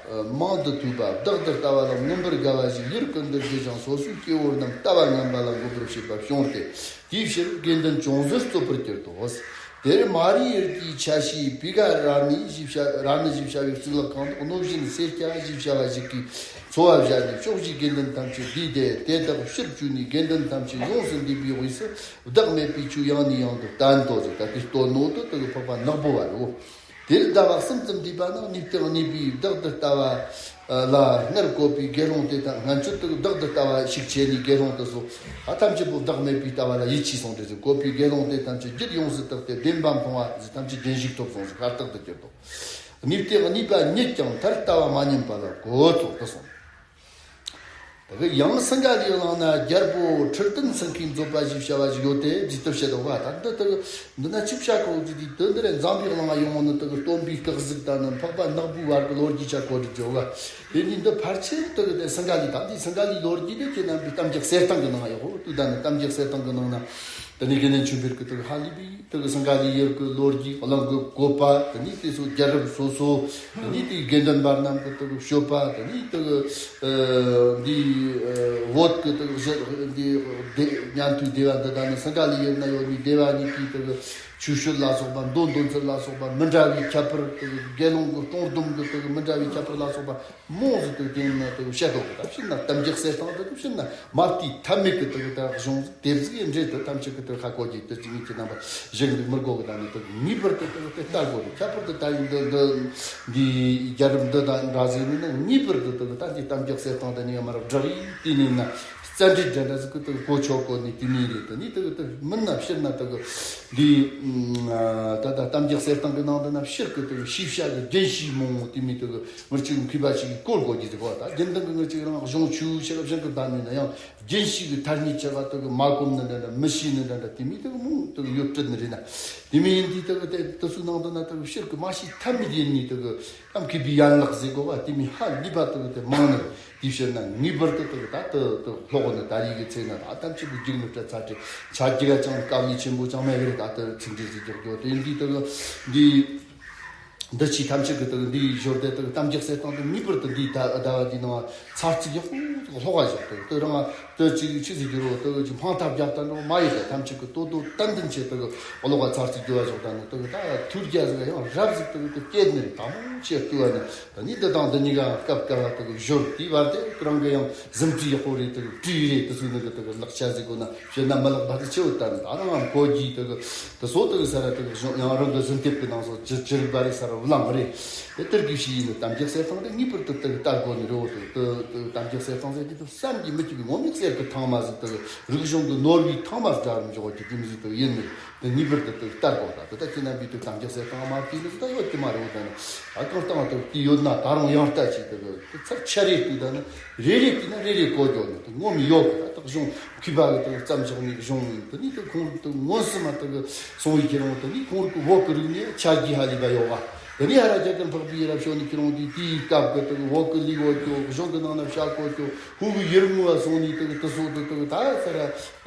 མང་དུ་ཐོས་པ་བདག་འདི་ལྟ་བ་ལ་མངོན་པར་དགའ་བ་ཞིག་ཡུལ་ཀུན་ཏུ་རྒྱུ་ཞིང་སོ་སོའི་སྐྱེ་བོ་རྣམས་ལྟ་བ་ངན་པ་ལ་འགོད་པར་བྱེད་པ་བྱུང་སྟེ། དེའི་ཕྱིར་དགེ་འདུན་ཅུང་ཟད་རྩོད་པར་གྱུར་ཏོ། དེར་མ་རིག་ཡུལ་གྱི་ཆ་ཤས་པི་ག་ར་ནི་ཞེས་བྱ་ར་ནི་ཞེས་བྱ་བའི་གཙུག་ལག་ཁང་དུ་གནོད་སྦྱིན་སེར་སྐྱ་ཞེས་བྱ་བ་ཞིག་གིས་འཚོ་བ་བཞག་ནས་ཕྱོགས་བཞིའི་དགེ་འདུན་ཐམས་ཅད་བསྡུས་ཏེ། དེ་དག་ཕྱིར་བཅོས་ནས་དགེ་འདུན་ཐམས་ཅད་ཡོངས་སུ་འདུས་པའི་དབུས་སུ་བདག་མེད་པའི་ཆོས་ཡང་ནས་ཡང་དུ་བསྟན་ཏོ་ཟེར། ད་དེ་སྟོན་ནོ་དེ་དག་འཕགས་པ་ནག་པོ་བ་རེད། དེ་ལ་ཟླ་བ་གསུམ་ཙམ་འདས་པ་ན་གནས་བརྟན་གནས་པའི་བདག་ཏུ་ལྟ་བ་ལ་སྔར་བཀོད་པའི་དགེ་སློང་དེ་དག་སྔན་ཆད་དུ་བདག་ཏུ་ལྟ་བ་ཞིག་བྱས་ནས། དགེ་སློང་དེ་ཚོ་ཨ་ཐམས་ཅད་པོ་བདག་མེད་པའི་ལྟ་བ་ལ་ཡིད་ཆེས་སོང་དུས་སུ། བཀོད་པའི་དགེ་སློང་དེ་ཐམས་ཅད་རྒྱུད་ཡོངས་སུ་དག་སྟེ་བདེན་པ་མཐོང་བ་ཟེར། ཐམས་ཅད་རྒྱུན་ཞུགས་ཐོབ་སོང་ཟེར། ཤ་སྟག་ཏུ་གྱུར་ཏོ། གནས་བརྟན་གནས་པ་ཉིད་ཀྱང་མཐར་ལྟ་བ་མ་ཉམས་པ་ལ་གོ་ཚོགས་ཏུ་སོང་། དེ་གི་ཡང་སིངྒ་ལའི་གླིང་ན་རྒྱལ་པོ་ཁྲི་སྟན་སེང་གེས་མཛད་པ་ཞེས་བྱ་བ་ཞིག་ཡོད་དེ། འདི་ལྟར་བཤད་དོ། བ་ད་འདི་དག་འདི་ན་ཅི་བྱ་གོ་ཅི། དེ་དོན་འདི་རེད། འཛམ་བུའི་གླིང་ང་ཡོང་བ་ནི་དེ་གི་སྟོན་པའི་སྐུ་གཟུགས་དང་ནི་འཕགས་པ་ནག་པོའི་བར་གྱི་ལོ་རྒྱུས་ཆ་གོ་འདི་བརྗོད་བ། དེ་ནི་འདི་ཕལ་ཆེར་དེ་གི་དེ་སིངྒ་ལའི། ད་འདི་སིངྒ་ལའི་ལོ་རྒྱུས་དེ་ཁྱེད་རྣམ་པའི་གཏམ་རྒྱུད་གསེར་ཐང་གི་ནང་ཡོད་གོ། དུས་ད་ནི་གཏམ་རྒྱུད་གསེར་ཐང་གི་ནང་ན་དེ་ནི་དགེ་འདུན་ཆོས་འཕེལ་གི་དེ་གི་ཧ་ལས་པའི་དེ་གི་སིངྒ་ལའི་ཡུལ་གི་ལོ་རྒྱུས་གླིང་གི་བཀོད་པ། དེ་ནི་དེ་ཚོ་རྒྱལ་རབས་སོ་སོ། དེ་ནི་དེ་དགེ་འདུན་པ་རྣམས་ཀྱི་དེ་གི་སྤྱོད་པ། དེ་ནི་དེ་གི་ཨ་འདི་ཨ་བོད་ཀྱི་དེ་གི་གཞི་འདི་སྡེ་ཉན་ཐོས་སྡེ་བ་འདི་དག་ནི་སིངྒ་ལའི་ཡུལ་ན་ཡོད་པའི་སྡེ་བ་གཉིས་ཀྱི་དེ་གི་ཆོས་སྤྱོད་ལ་སོགས་པ། མདོ་འདོན་ཚུལ་ལ་སོགས་པ། མི་འདྲ་བའི་ཁྱད་པར། དེ་གི་དགེ་སློང་གི་སྲུང་སྡོམ་གྱི་དེ་གི་མི་འདྲ་བའི་ཁྱད་པར་ལ་སོགས་པ་མང་ཟིག་དེ་དེ་ནི་དེ་གི་བཤད་དོ། ད་ཕྱིར་ན་གཏམ་རྒྱུད་གསེར་ཐང་དེ་དེ་ཕྱིར་ན་མ་བལྟས་ཐབས་མེད་ཀྱི་དེ་གི་ད་གཞུང་ཟིག་དེབ་ཟིག་ཡིན་འདྲེ། དེ་ཐམས་ཅད་ཀྱི་དེ་ཁ་བཀོད་ཀྱི་དེ་ཅི་ངེད་ཀྱི་རྣམ་པ་གཞན་གྱི་མི་དགོས་གི། ད་ནི་དེ་ངེས་པར་དུ་དེ་དེ་ལྟ་དགོས་རེད། ཁྱད་པར་དུ་ད་ཡིན་འདི་འདི་འདི་རྒྱལ་རབས་འདི་དང་འདྲ་ཟིག་ནི་ན་ངེས་པར་དུ་དེ་ད་འདི་གཏམ་རྒྱུད་གསེར་ཐང་དེ་ནི་ཡང་མ་རབས་བསྒྲགས་ཡིན། དེ་ནི་ན་རྩ་འགྲེལ་འདྲ་འདྲ་ཟིག་གི་དེ་གོ་ཆོད་གོ་ནི་དེ་ནི་རེད། དེ་ནི་དེ་དེ་མིན་ན་ཕྱིར་ན་དེ་འདི་ད་ད་གཏམ་རྒྱུད་གསེར་ཐང་གི་ནང་དུ་ན་ཕྱིར་གི་དེ་ཤེས་བྱ་གི་རྒྱན་ཤེས་མང་བོ་དེ་མི་དེ་ངར་ཅིག་མཁས་པ་ཞིག་གིས་བཀོལ་དགོས་ཀྱི་ཟེར་གོ། ད་རྒྱུན་ལྡན་གྱི་ངར་ཅིག་རང་གཞུང་ཆོས་ཞིག་གཞན་གྱི་བདག་མིན་ན་ཡང་རྒྱུན་ཞིག་གི་ཐ་སྙད་བྱ་བ་དེ་གི་མ་གོམས་ནི་འདྲ་འདྲ། མི་ཤེས་ནི་འདྲ་འདྲ། དེ་མི་དེ་གི་མང་དེ་གི་ཡོད་སྲིད་ནི་རེད་ན། དེ་མི་ཡིན་དུས་དེ་གི་དེ་དེ་ཚོའི་ནང་དུ་ན་དེ་གི་ཕྱིར་གི་མ་ཤེས་ཐབས་མེད་ཡིན་ནི་དེ་གི་ཨ་མཁས་པའི་ཡན་ལག་ཟེར་གོ་བ། དེ་མི་ཧ་ལས་པ་དེ་གི་དེ་མང་ནི་རེད། དེ་ཕྱིར་ན་ངེས་པར་དུ་དེ་གི་ད་དེ་དེ་ཀློག་ནི། ད་རེས་ཀྱི་ཚེ་ན་ད་ཐམས་ཅད་པོ་རྒྱུགས་ནི་སྤྲད་ཚར་ཏེ་ཆ་རྒྱུགས་ཅང་དཀའ་ལས་ཆེན་པོ་ཅང་མེད་གི་རེད། ད་དེ་ཚིག་འགྲེལ་ཟིག་རྒྱག་རྒྱུ་དེ་འདི་དེ་གི་འདི། འདི་ཕྱི་ཐམས་ཅད་ཀྱི་དེ་འདིའི་ཞོར་དེ་དེ་གཏམ་རྒྱུད་གསེར་ཐང་དེ་ངེས་པར་དུ་འདིའི་ཟླ་ཟླ་བ་འདིའི་ནང་ཚར་གཅིག་ཡག་པོ་ཟིག་ཀློག་ག་ཞོག་དེ་དེ་རང་དེ་གཅིག་ཆི་ཟིག་རྒྱུ་རོ། དེ་གཅིག་འཕང་ཐབས་རྒྱག་ད་འགྲོ་མ་ཡིན་ཏེ། ཐམས་ཅད་ཀྱི་ལྟོ་ལྟོ་ཏན་ཏན་བྱས་དེ་ཀློག་ག་ཚར་གཅིག་རྒྱུ་བ་ཞོག་ད་ནི་དེ་ད་ཐུར་རྒྱ་ཟིག་ཡང་རབ་ཟིག་དེ་དེ་སྐྱེད་ནི་རེད། དང་པོ་ཆེ་བཏུ་བ་ནི་ད་ནི་འདི་དང་འདི་གཉིས་ཀ་སྐབས་སྐབས་དེ་ཞོར་དེའི་བར་དེ་རང་གི་ཡང་གཟིམ་ཁྲི་ཡག་པོ་རེད། དེ་བྲིས་རེད། དེ་ཚོའི་ནི་གི་དེ་ལག་ཆ་ཟིག་གོ་ན། བྱས་ན་མི་ལག་པ་དེ་ཆེ་བོ་ལྟ་ནི་ད་རང་ངམ་གོ་གི་དེ་གི་དེ་སོ་དེ་གི་ས་ར་དེ་གི་གཞུང་ཡང་རང་གི་གཟིམ་དེབ་ཀྱི་ནང་སོ་ཅི་ཅི་རིག་པ་རེད་ས་ར་བླང་རེད། དེ་ལྟར་གི་ཞིག་ཡིན་ནི་གཏམ་རྒྱུད་གསེར་ཐང་དེ་ངེས་པར་དུ་དེ་གི་ལྟ་དགོས་ནི་རེད་བོ། དེ་དེ་དེ་གཏམ་རྒྱུད་གསེར་ཐང་ཟེར་གི་དེ་བསམ་གྱིས་མི་ཁྱབ་པའི་ངོ་མའི་གསེར་གི་ཐང་མ་ཟིག་དེ་གི་རིག་གཞུང་གི་ནོར་བུའི་ཐང་མ་ཟིག་འདྲ་མི་འཇོག་གི་དེ་མི་ཟིག་དེ་ཡིན་ནི་དེ་ངེས་པར་དུ་དེ་གི་ལྟ་དགོས། ད་དེ་ད་ཁྱེད་རྣམ་པས་དེ་གཏམ་རྒྱུད་གསེར་ཐང་མ་བལྟས་ནི་ཟིག་ད་ཡོད་ཀྱི་མ་རེད་བོ། ད་ནི་ད་གང་ལྟ་བ་དེ་དེ་ཡོད་ན་ད་རུང་ཡང་ལྟ་ཅིག་དེ་གི་དེ་ཚར་ཆ་རེ་དུས་ད་ནི། རེ་རེ་བལྟས་ན་རེ་རེ་གོ་རྒྱུ་ནི་དེ་ངོ་མི་ཡོད་གི། ད་དག་གཞུང་མཁས་པ་གི་དེ་བརྩམས་བཞག་ནི་གཞུང་ཡིན། དེ་ནི་དེ་ཁོང་དེ་མངོན་སུམ་མ་དེ་གི་སོང་བའི་ཁྱེད་རང་དེ་ནི་ཁོང་གི་བོད་ཀྱི་རིག་གནས་ཆ་རྒྱུས་ཧ་ལས་པ་ཡོད་བ། དེ་ནི་ཧ་ར་རྒྱ་གར་འཕགས་པའི་ཡུལ་ལ་བྱོན་ནི་ཁྱེད་རང་དེ་དེའི་སྐབས་ཀྱི་དེ་གི་བོད་ཀྱི་ལུགས་བོད་ཀྱི་གཞུང་གི་ནང་ན་བྱ་གོ་རྒྱུ། ཧུ་གི་ཡུལ་ངོ་བ་སོང་ནི་དེ་གི་དེ་སོ་དེ་དེ་གི་ད་ས་ར་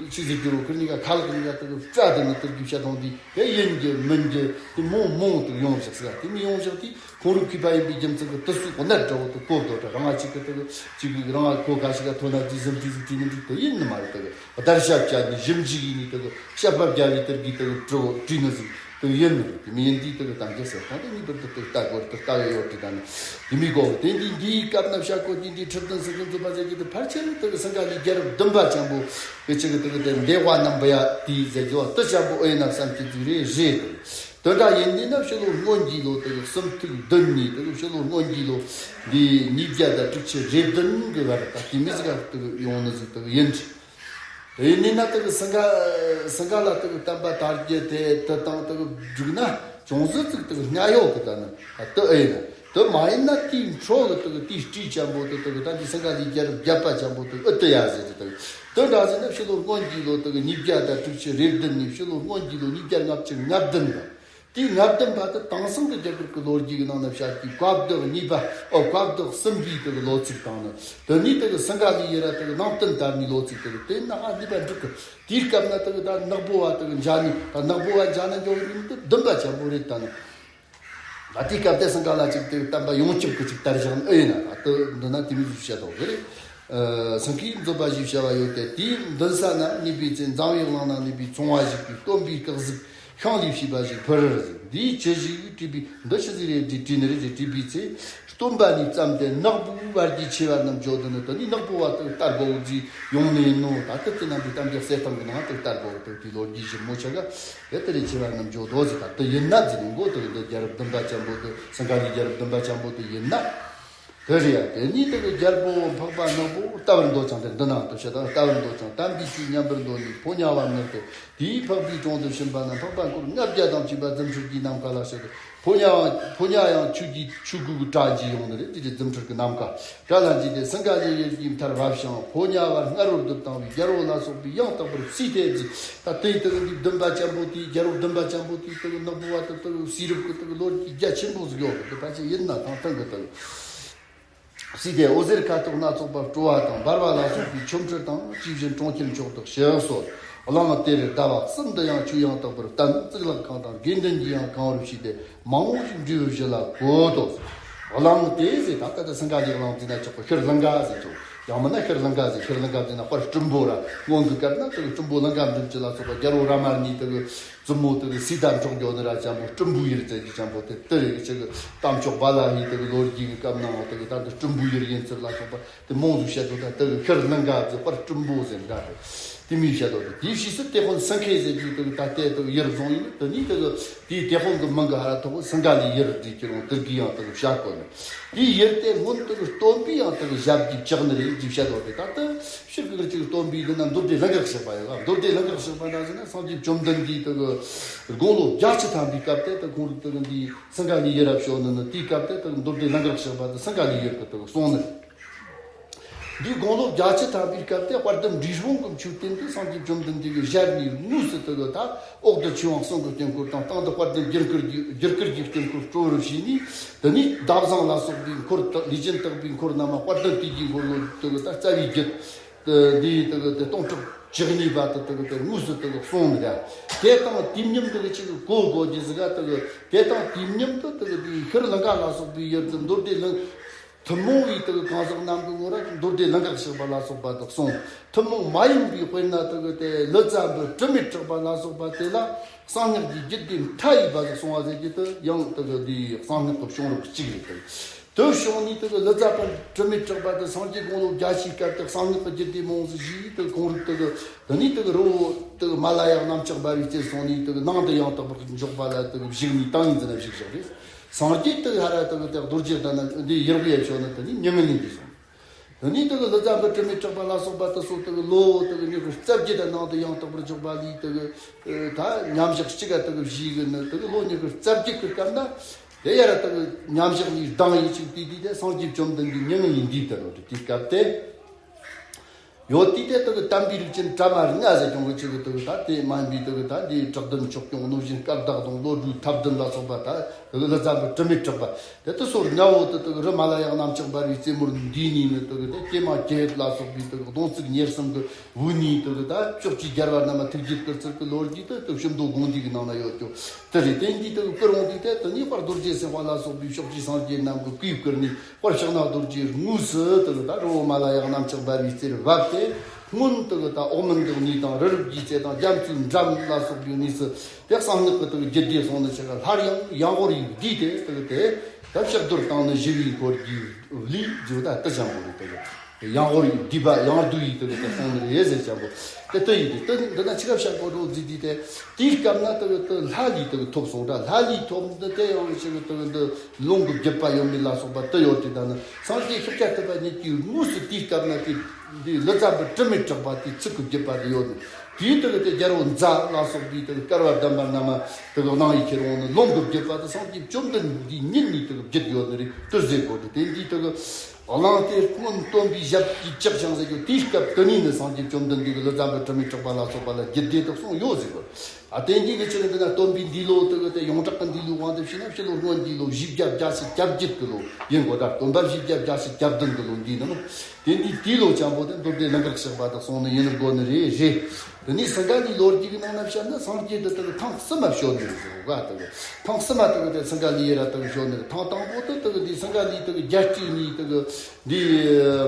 ཆི་ཟིག་རྒྱུ་རོ། ཁིར་ནི་ག་ཁ་ལག་ནི་ག་དེ་གི་སྐྲ་དེ་ནི་དེ་གི་བྱ་དང་དེ་དེ་ཡིན་རྒྱུ་མིན་རྒྱུ་དེ་མང་མང་དེ་ཡོང་བཞག་ཟེར། དེ་མི་ཡོང་བཞག་དེ། ཁོང་རང་མཁས་པ་ཡིན་པའི་རྒྱུ་མཚན་གྱིས་དེ་ཚོའི་གནད་འདྲ་བོ་དེ་གོ་འདུག་དྲ། རང་ང་གཅིག་གིས་དེ་གཅིག་གིས་རང་ང་གོ་ག་ཞིག་ག་ཐོན་ན་དེ་གཟིམ་ཁྲི་ཟིག་བྲིས་ནི་འགྲིག་དེ་ཡིན་ནི་མ་རེད། དེ་གི་བརྡར་ཤ་བཅད་ནི་ཞིབ་འཇུག་ཡིན་ནི་དེ་གི་དཔྱད་པ་བརྒྱབ་པའི་དེར་གི་དེ་གི་བྲིས་བྲིས་ནི་ཟིག་དེ་ཡིན་ནི་རེད། དེ་མི་ཡིན་དུས་དེ་གི་གཏམ་རྒྱུད་གསེར་ཐང་དེ་ངེས་པར་དུ་དེ་ལྟ་དགོས་རེད། དེ་ལྟ་བའི་ཡོད་དེ་ད་ནི་དེ་མི་གོ་དེ་འདི་འདིའི་སྐབས་ན་བྱ་གོ་གི་འདི་ཁྲི་སྟན་སེང་གེས་མཛད་པ་ཟེར་གི་དེ་ཕལ་ཆེར་དེ་གི་སིངྒ་ལའི་རྒྱལ་རབས་བདུན་པ་ཆེན་པོ་གི་གཅིག་གི་དེ་གི་དེ་འདེ་བ་རྣམ་པ་ཡ་དེ་ཟེར་གི་བ་དེ་ཆེན་པོ་ཨེ་ན་བསམ་གི་ཟིག་རེད་རེད། དེ་འདྲ་ཡིན་དུས་ན་ཕྱི་ལོ་སྔོན་གྱི་ལོ་དེ་གི་གསུམ་ཐིག་བདུན་ནས་དེ་གི་ཕྱི་ལོ་སྔོན་གྱི་ལོ་འདི་ཉིས་བརྒྱ་དང་དྲུག་ཅུ་རེ་བདུན་གི་བར་ད་དེ་མི་ཟིག་ག་དེ་གི་ཡོང་ནི་ཟིག་དེ་གི་ཡིན། དེ་ཡིན་ན་དེ་གི་སིངྒ་སིངྒ་ལ་དེ་གི་བསྟན་པ་དར་རྒྱས་དེ་དེ་དང་དེ་གི་བསྒྲིགས་ན་ཅུང་ཟད་ཅིག་དེ་གི་སྙ་ཡོད་གི། ད་ནི་དེ་ཨེ་ཡིན་ན་དེ་མ་ཡིན་ན་དེའི་འཕྲོ་གི་དེ་གི་དེའི་སྤྲེའུ་ཆེན་པོ་དེ་དེ་གི་ད་འདི་སིངྒ་ལའི་རྒྱལ་རབས་བརྒྱད་པ་ཆེན་པོ་དེ་ཨེ་དེ་ཡ་ཟེར་དེ་དེ་གི་དེ་འདྲ་ཟེར་ན་ཕྱི་ལོ་སྔོན་གྱི་ལོ་དེ་གི་ཉིས་བརྒྱ་དང་དྲུག་ཅུ་རེ་བདུན་ནས་ཕྱི་ལོ་སྔོན་གྱི་ལོ་ཉིས་བརྒྱ་ལྔ་བཅུ་ང་བདུན་པ། དེའི་ང་བདུན་པ་དེ་དེང་སང་གི་རྒྱ་གར་གྱི་ལོ་རྒྱུས་ཀྱི་ནང་ན་བཤད་ཀྱི་བཀའ་བདག་གཉིས་པ། ཨོ་བཀའ་བདག་གསུམ་པའི་དེ་གི་ལོ་ཚིགས་དང་ནི་དེ་ནས་དེ་གི་སིངྒ་ལའི་ཡུལ་ར་དེ་གི་ནང་བསྟན་དར་ནི་ལོ་ཚིགས་དེ་གི་དེ་ན་ཧ་ལས་པ་འགྲིག་གི། དེའི་སྐབས་ན་དེ་གི་ད་ནག་པོ་བ་དེ་གི་མཇལ་ནི་ད་ནག་པོ་བ་མཇལ་ན་འགྱོ་གི་རིང་དུ་བདུན་པ་ཆེན་པོ་རེད། ད་ནི་ད་དེའི་སྐབས་དེ་སིངྒ་ལ་ཅིག་དེ་གི་བསྟན་པ་ཡོངས་ཁྱབ་ཀྱི་ཅིག་དར་བཞག་ནི་ཨེ་ཡིན་ན་ད་དེ་འདི་ན་དེ་མི་ཟིག་བཤད་དོ་གི་རེད། ཨ་སེང་གེས་མཛད་པ་ཞེས་བྱ་བ་ཡོད་དེ། དེའི་མདུན་ས་ན་གནས་པའི་ཚེ་འཛམ་བུའི་གླིང་ན་གནས་པའི་ཚོང་བ་ཞིག་གིས་སྟོན་པའི་སྐུ་གཟུགས་ ཤིང་ལས་བྱས་པ་ཞིག་ཕུལ་རེ་ཟེར། འདིའི་ཅི་ཞིག་དྲིས་པས། འདི་ཆི་ཟིག་རེད་དྲིས་དྲིས་ནི་རེད་ཅེས་དྲིས་པའི་ཚེ། སྟོན་པ་ནས་བརྩམས་ཏེ་ནག་པོའི་བར་གྱི་ཆེ་བ་རྣམས་བརྗོད་དོ་ནི། དེ་ནས་ནག་པོ་བ་དེ་རྟ་རྒོད་ཅིག་ཡོང་ནས་ནོ། ད་ལྟ་དེ་རྣམས་ཀྱི་གཏམ་རྒྱུད་གསེར་ཐང་གི་ནང་དེ་རྟ་རྒོད་དེ་དེའི་ལོ་རྒྱུས་ཞིབ་མོ་ཆེ་ག་དེ་དེ་རེད། ཆེ་བ་རྣམས་བརྗོད་དོ་ཟེར། ད་དེ་ཡིན་ན་ཟེར་ནས་མགོ་དེ་འདི་རྒྱལ་རབས་བདུན་པ་ཆེན་པོ་དེ་སིངྒ་ལའི་རྒྱལ་རབས་བདུན་པ་ཆེན་པོ་དེ་ཡིན་ན། དེ་རེད་ཡ། དེ་ནས་དེ་གི་རྒྱལ་པོ་འཕགས་པ་ནག་པོ་ལྟ་བར་འདོད་ཅིང་། དེ་འདི་ནང་དུ་བཤད་ད། ལྟ་བར་འདོད་ཅིང་དམ་པའི་ཆོས་ཉན་པར་འདོད་ནས་ཕོ་ཉ་བ་མངགས་ཏེ། དེས་འཕགས་པའི་དྲུང་དུ་ཕྱིན་པ་ན། འཕགས་པ་འཁོར་ལྔ་བརྒྱ་དང་བཅས་པ་རྫུ་འཕྲུལ་གྱིས་ནམ་མཁའ་ལ་ཕྱིན་ཏེ། ཕོ་ཉ་ཕོ་ཉ་ཡང་ཆོས་ཀྱི་ཆོས་གོས་ཀྱི་གྲ་བཞིན་ཡོང་ནི་རེད། དེ་རྗེ་རྫུ་འཕྲུལ་གྱི་ནམ་མཁའ་གྲ་ལ་འཇུས་ཏེ། སིངྒ་ལའི་ཡུལ་གྱི་མཐར་བབས་ཤིང་། ཕོ་ཉ་བ་མངལ་རུ་བསྡུ་བཏང་བའི་རྒྱལ་པོ་ལ་སོགས་པས་ཡང་དག་པར་གསོས་ཏེ་མཛད། ད་དེ་དེ་གི་འདི་བདུན་པ་ཆེན་པོ་དེའི་རྒྱལ་པོ་བདུན་པ་ཆེན་པོ་དེའི་དེ་གི་ནག་པོ་བ་དེ་དེ་གི་གསོས་རབས་ཀྱི་དེ་གི་ལོ་རྒྱུས་རྒྱ་ཆེན་པོ་ཟིག་ཡོད་གི། དེ་ཕལ་ཆེར་ཡིན་ན་ཐང་ཐང་གི་དེ་གི། སྲིད་དེ་འོད་ཟེར་ཁ་དོག་སྣ་ཚོགས་པ་སྤྲོ་བ་དང་འབར་བ་ལ་སོགས་པའི་ཆོ་འཕྲུལ་དང་། ཇི་བཞིན་གྲོང་ཁྱེར་མཆོག་ཏུ་གཤེགས་སོ། གླིང་དེར་ཟླ་བ་གསུམ་དུ་ཡང་ཆོས་ཡང་དག་པར་བསྟན། གཙུག་ལག་ཁང་དང་དགེ་འདུན་གྱིས་ཡང་གང་བར་བྱས་ཏེ། མང་བོ་ཞིག་འབྲས་བུ་བཞི་ལ་བཀོད་དོ། གླིང་དེ་ཟེར་ད་ལྟ་དེ་སིངྒ་ལའི་གླིང་ཟེར་ན་ཆོག་གི། ཤྲི་ལངྐ་ཟེར་ཆོག། ཡང་མིན་ན་ཤྲི་ལངྐ་ཟེར། ཤྲི་ལངྐ་ཟེར་ན་དཔལ་སྲིན་པོ་ར། སྔོན་གྱི་སྐབས་ན་དེ་གི་སྲིན་པོ་ལངྐ་མགྲིན་བཅུ་ལ་སོགས་པ་རྒྱལ་པོ་རཱ་མ་ཎའི་དེ་གི་བཙུན་མོ་དེ་གི་སྲས་དང་འགྲོགས་འགྱོ་ནི་ར་ཅན་པོ། སྲིན་པོའི་ཡུལ་ཟེར་གྱི་ཅན་པོ་དེ་དེ་རེད། ཅིག་གི་རྟ་མཆོག་བ་ལ་ཧི་དེ་གི་ལོ་རྒྱུས་ཀྱི་སྐབས་ནང་དེ་གི་ད་དེ་སྲིན་པོའི་ཡུལ་ཡིན་ཚུལ་ལ་སོགས་པ་དེ་མང་དུ་བཤད་དོ། ད་དེ་གི་ཤྲི་ལངྐ་ཟེར་དཔལ་སྲིན་པོ་ཟེར་འདྲ་རེད། དེ་མིན་བཤད་དོ། དེ་དེའི་ཕྱིས་སུ་དེ་ཁོ་སིང་ཧེ་ཟེར་གྱི་དེ་གི་ད་ལྟའི་དེ་གི་ཡུལ་བཟུང་ཡིན། དེ་ནི་དེ་གི་དེའི་དེ་ཁོ་གི་མིང་གི་ཧ་ར་ཐོག་སིངྒ་ལའི་ཡུལ་དེ་ཁྱེར་འོང་དེ་གི་ཡང་དེ་གི་བཤད་གོ་ནི། དེའི་ཡུལ་དེ་སྔོན་དུ་སྟོན་པས་ཡང་དག་ཞབས་ཀྱིས་བཅགས་ནི་རེད་ཅེས་བཤད་དོ། དེ་ད་ལྟ་ཕྱིར་གི་ཅིག་སྟོན་པའི་དེ་ན་མདོ་སྡེ་ལྷུན་གྲུབ་གཤེགས་པ་ཡོད་ལ། མདོ་སྡེ་ལྷུན་གྲུབ་གཤེགས་པ་ན་ཟེར་ན་སངས་རྒྱས་བཅོམ་ལྡན་འདས་དེ་གི་དགུང་ལོ་བརྒྱད་ཅུ་ཐམ་པའི་སྐབས་དེ་དེ་ཁོང་རིགས་དེ་གི་འདི་སིངྒ་ལའི་ཡུལ་ར་བྱོན་ནི་ནི། དེའི་སྐབས་དེ་དེ་གི་མདོ་སྡེ་ལྷུན་གྲུབ་གཤེགས་པ་དེ་སིངྒ་ལའི་ཡུལ་གི་དེ་གི་གསུངས་ནི། འདི་དགུང་ལོ་བརྒྱད་ཅུ་ཐམ་པའི་སྐབས་དེ་དཔལ་ལྡན་འབྲས་སྤུངས་ཀྱི་མཆོད་རྟེན་དུ་སངས་རྒྱས་བཅོམ་ལྡན་འདས་ཀྱི་ཞལ་ནས་དངོས་སུ་དེ་གི་ད་འོག་ཏུ་ཆོས་དབང་གསུང་གི་དཀྱིལ་འཁོར་དང་། སྟེང་དུ་དཔལ་ལྡན་རྒྱུ་སྐར་གྱི་རྒྱུ་སྐར་གྱི་དཀྱིལ་འཁོར་སྤྲོ་བར་བྱས་ནས། དེ་ནས་ཟླ་བཟང་ལ་སོགས་པའི་འཁོར་དག་ལུས་ཅན་དག་པའི་འཁོར་རྣམས་དཔལ་ལྡན་དུས་ཀྱི་འཁོར་ལོ་དེ་གི་ད་རྩ་བའི་རྒྱུད་དེ་འདིའི་དེ་གི་དེ་སྟོང་ཕྲག་བཅུ་གཉིས་པ་དེ་དེ་གི་དེ་དངོས་སུ་དེ་གི་གསུངས་ནི་རེད། དེ་དང་དུས་མཉམ་དེ་གི་ཅིག་གོ་དགོས་རྒྱུ་ཟིག་ག་དེ་གི་དེ་དང་དུས་མཉམ་དུ་དེ་གི་དེའི་ཤྲི་ལངྐ་ལ་སོགས་པའི་ཡུལ་དུ་མདོ་སྡེ་ལྷུན་ཐུན་མོང་བའི་དེ་གི་གང་ཟག་རྣམས་ཀྱི་ངོ་ར་མདོ་སྡེ་ལྷུན་གྲུབ་གཤེགས་པ་ལ་སོགས་པ་དེ་གསུངས། ཐུན་མོང་མ་ཡིན་པའི་དཔེར་ན་དེ་གི་དེ་ཀླུ་ཙཱ་བུ་དྲི་མེད་གྲགས་པ་ལ་སོགས་པ་དེ་ལ་གསང་སྔགས་ཀྱི་རྒྱུད་སྡེ་མཐའ་ཡས་པ་ཟིག་གསུངས་པ་ཟེར་གྱི་དེ་ཡང་དེ་གི་དེའི་གསང་སྔགས་ཀྱི་བྱུང་རབས་གཅིག་རེད། དེ་དེ་བྱུང་ནས་དེ་གི་ཀླུ་ཙཱ་བུ་དྲི་མེད་གྲགས་པ་དེ་སངས་རྒྱས་དགུང་ལོ་བརྒྱད་ཅུའི་སྐབས་དེ་གསང་སྔགས་ཀྱི་རྒྱུད་སྡེ་མང་ཟིག་ཞིག་དེ་ཁོང་རིགས་དེ་གི་དེ་ནས་དེ་གི་རི་བོ་དེ་གི་མ་ལ་ཡ་གནམ་ལྕགས་འབར་བའི་རྩེར་སོང་ནས་དེ་གི་ནང་དུ་ཡང་དག་པར་འཇོག་པ་ལ་དེ་གི་བཞུགས་ནས་ཏིང་ངེ་འཛིན་ལ་བཞུགས་བཞག་རེད། སངས་རྒྱས་དེ་ཧ་ར་དེ་གི་དེ་རྡོ་རྗེ་དང་ན་འདི་ཡུལ་དབུས་ཡ་ཕྱོགས་ན་དེ་ནི་མྱ་ངན་ལས་འདས་སོང་། དེ་ནི་དེ་གི་ཀླུ་ཙཱ་བུ་དྲི་མེད་གྲགས་པ་ལ་སོགས་པ་དེ་ཚོ་དེ་གི་ལོ་དེ་གི་ཉི་ཤུ་རྩ་བརྒྱད་དང་ནང་དུ་ཡང་དག་པར་འཇོག་པ་ལས་དེ་གི་ད་མཉམ་བཞག་གཅིག་ག་དེ་གི་བཞུགས་གི་ནི། དེ་གི་ལོ་ཉི་ཤུ་རྩ་བརྒྱད་ཀྱི་སྐབས་ན་དེ་ཡ་ར་དེ་གི་མཉམ་བཞག་ནས་ལྡང་ཡི་ཅིག་དེ་དུས་དེ་སངས་རྒྱས་བཅོམ་ལྡན་འདས་མྱ་ངན་ལས་འདས་དེ་རོ་དེ་དུས་སྐབས་དེ། ཡོད་དུས་དེ་དེ་གི་དམ་པའི་རིགས་ཅན་དྲ་མ་ལྔ་ཟེར་ཀྱང་གི་ཆེ་གི་དེ་གི་ད་དེ་མ་ཡིན་པའི་དེ་གི་ད་འདི་དྲག་གདོན་ཕྱོགས་སྐྱོང་གནོད་སྦྱིན་སྐར་བདག་དང་བློ་གྲོས་ཐབས་ལྡན་ལ་སོགས་པ་ད་དེ་གི་ཀླུ་ཙཱ་བུ་དྲི་མེད་གྲགས་པ་དེ་དེ་ཚོར་ཉ་བོ་དེ་དེ་གི་རི་མ་ལ་ཡ་གནམ་ལྕགས་འབར་བའི་རྩེ་མོར་འདུས་ནས་ནི་དེ་གི་དེ་ཀྱེ་མ་ཀྱེ་ཧུད་ལ་སོགས་པའི་དེ་གི་གདོང་བཙུགས་ཉེར་གསུམ་གི་བུ་ནི་དེ་གི་ད་ཕྱོགས་ཀྱི་རྒྱལ་བ་རྣམས་ཐུགས་རྗེ་བསྐུལ་ཚུལ་གི་ལོ་རྒྱུས་དེ་དེ་ཤིན་ཏུ་དགོངས་འདུས་ཀྱི་ནང་ན་ཡོད་ཀྱོ། དེ་རེད། དེ་འདི་དེ་གི་བསྐུལ་འོང་དུས་དེ་དེ་ནི་དཔལ་རྡོ་རྗེ་སེམས་དཔའ་ལ་སོགས་པའི་ཕྱོགས་ཀྱི་སངས་རྒྱས་རྣམས་ཀྱི་བསྐུལ་བསྐུལ་ནས། དཔལ་ཕྱག་ན་རྡོ་རྗེ་དངོས་སུ་དེ་གི་ད་རི་བོ་མ་ལ་ཡ་གནམ་ལྕགས་འབར་བའི་རྩེར་བབས་ཏེ། སྔོན་དེ་གི་ད་འོག་མིན་གྱི་གནས་དང་རི་རབ་ཀྱི་རྩེ་དང་རྒྱ་མཚོའི་འགྲམ་ལ་སོགས་པའི་གནས་སུ་དེ་གསང་སྔགས་ཀྱི་དེ་གི་རྒྱུད་སྡེ་སོང་ནི་ཆེ་ག་སླར་ཡང་ཡང་ཧོར་ཡུལ་བསྡུས་ཏེ་དེ་གི་དེ་ད་ཕྱག་རྡོར་བཏང་ནི་ཞི་བའི་འཁོར་གྱི་ལས་བརྗོད་ད་ལྟ་ཅན་པོ་རེད། དེ་གི་ཡང་ཧོར་ཡུལ་བསྡུས་པ་ཡང་བསྡུས་ཡིས་དེ་གི་དེ་སོང་ནི་རེད་ཟེར་ཅན་པོ་དེ་ལྟ་ཡིན་ཏེ། དེ་འདི་ན་ཆི་ག་ཕྱག་པོ་རོ་བརྫིས་དུས་དེ་དེའི་སྐབས་ན་དེ་གི་དེ་ལྷ་ལས་དེ་གི་ཐོབ་སོང་། ད་ལྷ་ལས་ཐོབ་འདི་དེ་ཡང་ཆི་གི་དེ་གི་འདི། ལུང་གི་བརྒྱུད་པ་ཡོད་མེད་ལ་སོགས་པ་དེ་ཡོད་དེ། ད་ནི་སངས་རྒྱས་ཤཱཀྱ་ཐུབ་པ་ཉིད་ཀྱིས་དངོས་སུ་དེའི་སྐབས་ན་དེ་འདི་ཀླུ་ཙཱ་བུ་དྲི་མེད་གྲགས་པ་དེའི་ཚིག་གི་བརྒྱུད་པ་དེ་ཡོད་ནི། དེའི་དེ་གི་དེ་རྒྱལ་པོ་ཛ་ལ་སོགས་པའི་དེ་གི་བསྐལ་པ་གདམས་པ་རྣམས་དེ་གི་གནང་ཡི་ཁྱེར་འོང་ནི། ལུང་གི་བརྒྱུད་པ་དེ་སངས་རྒྱས་བཅོམ་ལྡན་འདས་ཉིད་ནས་དེ་གི་བརྒྱུད་ཡོད་ནི་རེད། དེ་ཟེར་དགོས་རེད། དེ་འདི་དེ་གི་གླིང་དེ་སྔོན་སྟོན་པའི་ཞབས་ཀྱིས་བཅགས་ཤིང་ཟེར་རྒྱུ་དེའི་སྐབས་དེ་ནས་ནི་སངས་རྒྱས་བཅོམ་ལྡན་འདས་ཀྱིས་ཀླུ་ཙཱ་བུ་དྲི་མེད་གྲགས་པ་ལ་སོགས་པ་ལ་རྒྱུད་སྡེ་དེ་གསུངས་ཡོད་ཟེར་དགོས། ཨ་དེ་འདི་གི་ཕྱིར་འདི་ན་སྟོན་པའི་འདས་ལོ་དེ་གི་དེ་ཡོངས་གྲགས་ཀྱི་འདས་ལོའི་དབང་དུ་བྱས་ན་ཕྱི་ལོ་སྔོན་གྱི་ལོ་བཞི་བརྒྱ་བརྒྱད་ཅུ་གྱ་བརྒྱད་ཀྱི་ལོ་ཡིན་དགོས། ད་སྟོན་པ་བཞི་བརྒྱ་བརྒྱད་ཅུ་གྱ་བདུན་གྱི་ལོ་འདས་ནི་ནོ། དེ་འདི་དེའི་ལོ་ཅན་པོ་དེ་མདོ་སྡེ་ལྷུན་གྲུབ་གཤེགས་པ་དེ་གསུངས་ནི་ཡིན་དགོས་ནི་རེད། རེད། དེ་ནས་སིངྒ་ལའི་ལོ་རྒྱུས་ཀྱི་ནང་ན་བཤད་ན་སངས་རྒྱས་དེ་དེ་གི་ཐེངས་གསུམ་མ་བྱོན་ནི་རེད་ཟེར་གོ་ག་དེ་གི་ཐེངས་གསུམ་མ་དེ་གི་དེ་སིངྒ་ལའི་ཡུལ་ར་དེ་གི་བྱོན་ནི་རེད། ཐེངས་དང་པོ་དེ་དེ་གི་འདི་སིངྒ་ལའི་དེ་གི་རྒྱལ་སྲས་གཉིས་དེ་གི་འདི་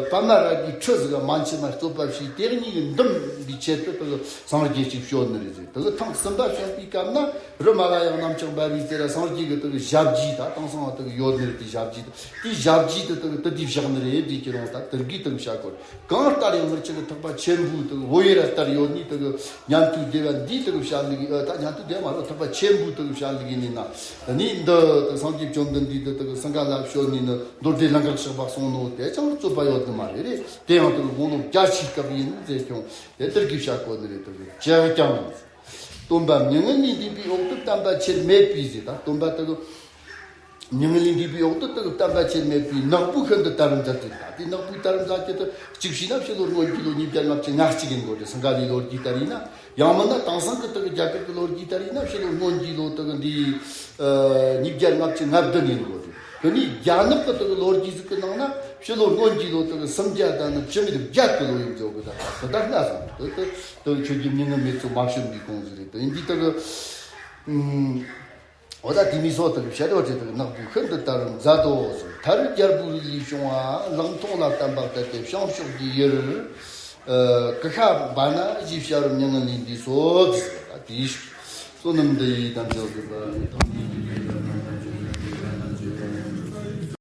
པདྨ་རཱ་གའི་ཁྲི་ཟིག་ག་མན་ཆད་མ་རྩོད་པ་བྱས། དེ་གཉིས་ཀྱི་འདུམ་པའི་ཆེད་དུ་དེ་གི་སངས་རྒྱས་ཅིག་བྱོན་ནི་རེད་ཟེར། དེ་གི་ཐེངས་གསུམ་ ལ་བྱོན་པའི་སྐབས་ན་རི་མ་ལ་ཡ་གནམ་ལྕགས་འབར་བའི་རྩེ་ལ་སངས་རྒྱས་ཀྱི་དུ་ཞབས་རྗེས་དང་། དེང་སང་དུ་ཡོད་ནི་དེ་ཞབས་རྗེས་དུ་དེ་ཞབས་རྗེས་དུ་དུ་དུ་དེ་བཞག་ནི་རེད། དེ་ཁྱེད་རང་ད་དུར་གི་དུ་བྱ་དགོས། གང་ལྟར་ཡང་མི་ཆེན་གྱི་ཐེག་པ་ཆེན་པོའི་དུ་བོད་ཡུལ་ལ་ལྟར་ཡོད་ནི་དུ་ཉན་ཐོས་སྡེ་བ་འདིའི་དུ་བྱ་ལུགས། ཨ་ད་ཉན་ཐོས་སྡེ་བ་མ་རེད། ཐེག་པ་ཆེན་པོའི་དུ་བྱ་ལུགས་ཡིན་ནི་ན། ད་ནི་འདི་དུ་སངས་རྒྱས་བཅོམ་ལྡན་འདས་དུ་དུ་སིང་ག་ལ་བྱོན་ནི་ནི་མདོ་སྡེ་ལུང་ག་གཤེགས་པ་གསུངས་ནོ་དེ་ཅང་རྩོད་པ་ཡོད་ནི་མ་རེད། རེད། དེ་ཡང་དུ་དགུང་ལོ་བརྒྱད་ཅུའི་སྐབས་ཡིན་ཟེར་ཀྱང་དེ་དུར་གི་བྱ་དགོས་ནི་རེད། དུ་ཅག་ཀྱང་སྟོན་པ་མྱ་ངན་ལས་འདས་པའི་འོག་ཏུ་བསྟན་པ་ཆེར་མེད་པའི་ཟེར། ད་སྟོན་པ་དུ་མྱ་ངན་ལས་འདས་པའི་འོག་ཏུ་དུ་བསྟན་པ་ཆེར་མེད་པའི་ནག་པོ་ཤིན་ཏུ་དར་མཛད་ཟེར། ད་དེ་ནག་པོའི་དར་མཛད་ཀྱི་དུ་གཅིག་བྱས་ན་ཕྱི་ལོ་སྔོན་གྱི་ལོ་ཉིས་བརྒྱ་ལྔ་བཅུ་ང་གཅིག་ཡིན་དགོས་རེད། སིང་ག་ལའི་ལོ་རྒྱུས་ལྟར་ཡིན་ན། ཡང་མིན་ན་དེང་སང་གི་དུ་རྒྱ་གར་གྱི་ལོ་རྒྱུས་ལྟར་ཡིན་ན་ཕྱི་ལོ་སྔོན་གྱི་ལོ་དུ་འདི་ཉིས་བརྒྱ་ལྔ་བཅུ་ང་བདུན་ཡིན་དགོས་རེད། དེ་ནས་རྒྱ་ནག་གི་དུ་ལོ་རྒྱུས་ཟིག་གི་ནང་ན་ཕྱི་ལོ་སྔོན་གྱི་ལོ་དུ་སུམ་བརྒྱ་དང་ནི་བཅུ་མེད་བརྒྱད་གི་ལོ་ཡིན་ཟེར་གི། ད་དུ་ད་སྔ་སོང་དུ་དུ་དུ་ཆོས་རྒྱལ་མྱ་ངན་མེད་ཚོ་མ་བྱོན་པའི་གོང་ཟིག་རེད། དུ་ཡིན་དུས་དུ་གི་ཨུམ། འོ་ད་དེ་མི་སོགས་དུ་བྱ་དོ་ཅེས་དུ་ནག་པོ་ཤིན་ཏུ་དར་མཛད་དོ་ཟེར། མཐར་རྒྱལ་པོའི་རིགས་ལས་བྱུང་བ་ལག་མཐོང་ལ་བསྟན་པ་གཏད་དེ་བྱང་ཕྱོགས་ཀྱི་ཡུལ་ཀུ་ཤ་བ་ན་ཞེས་བྱ་བར་མྱ་ངན་ལས་འདས་སོ་ཟེར། ད་དེའི་བསོད་ནམས་འདི་ཡིས་དམ་ཆོས་ཀྱི་བ་ནི་དང་།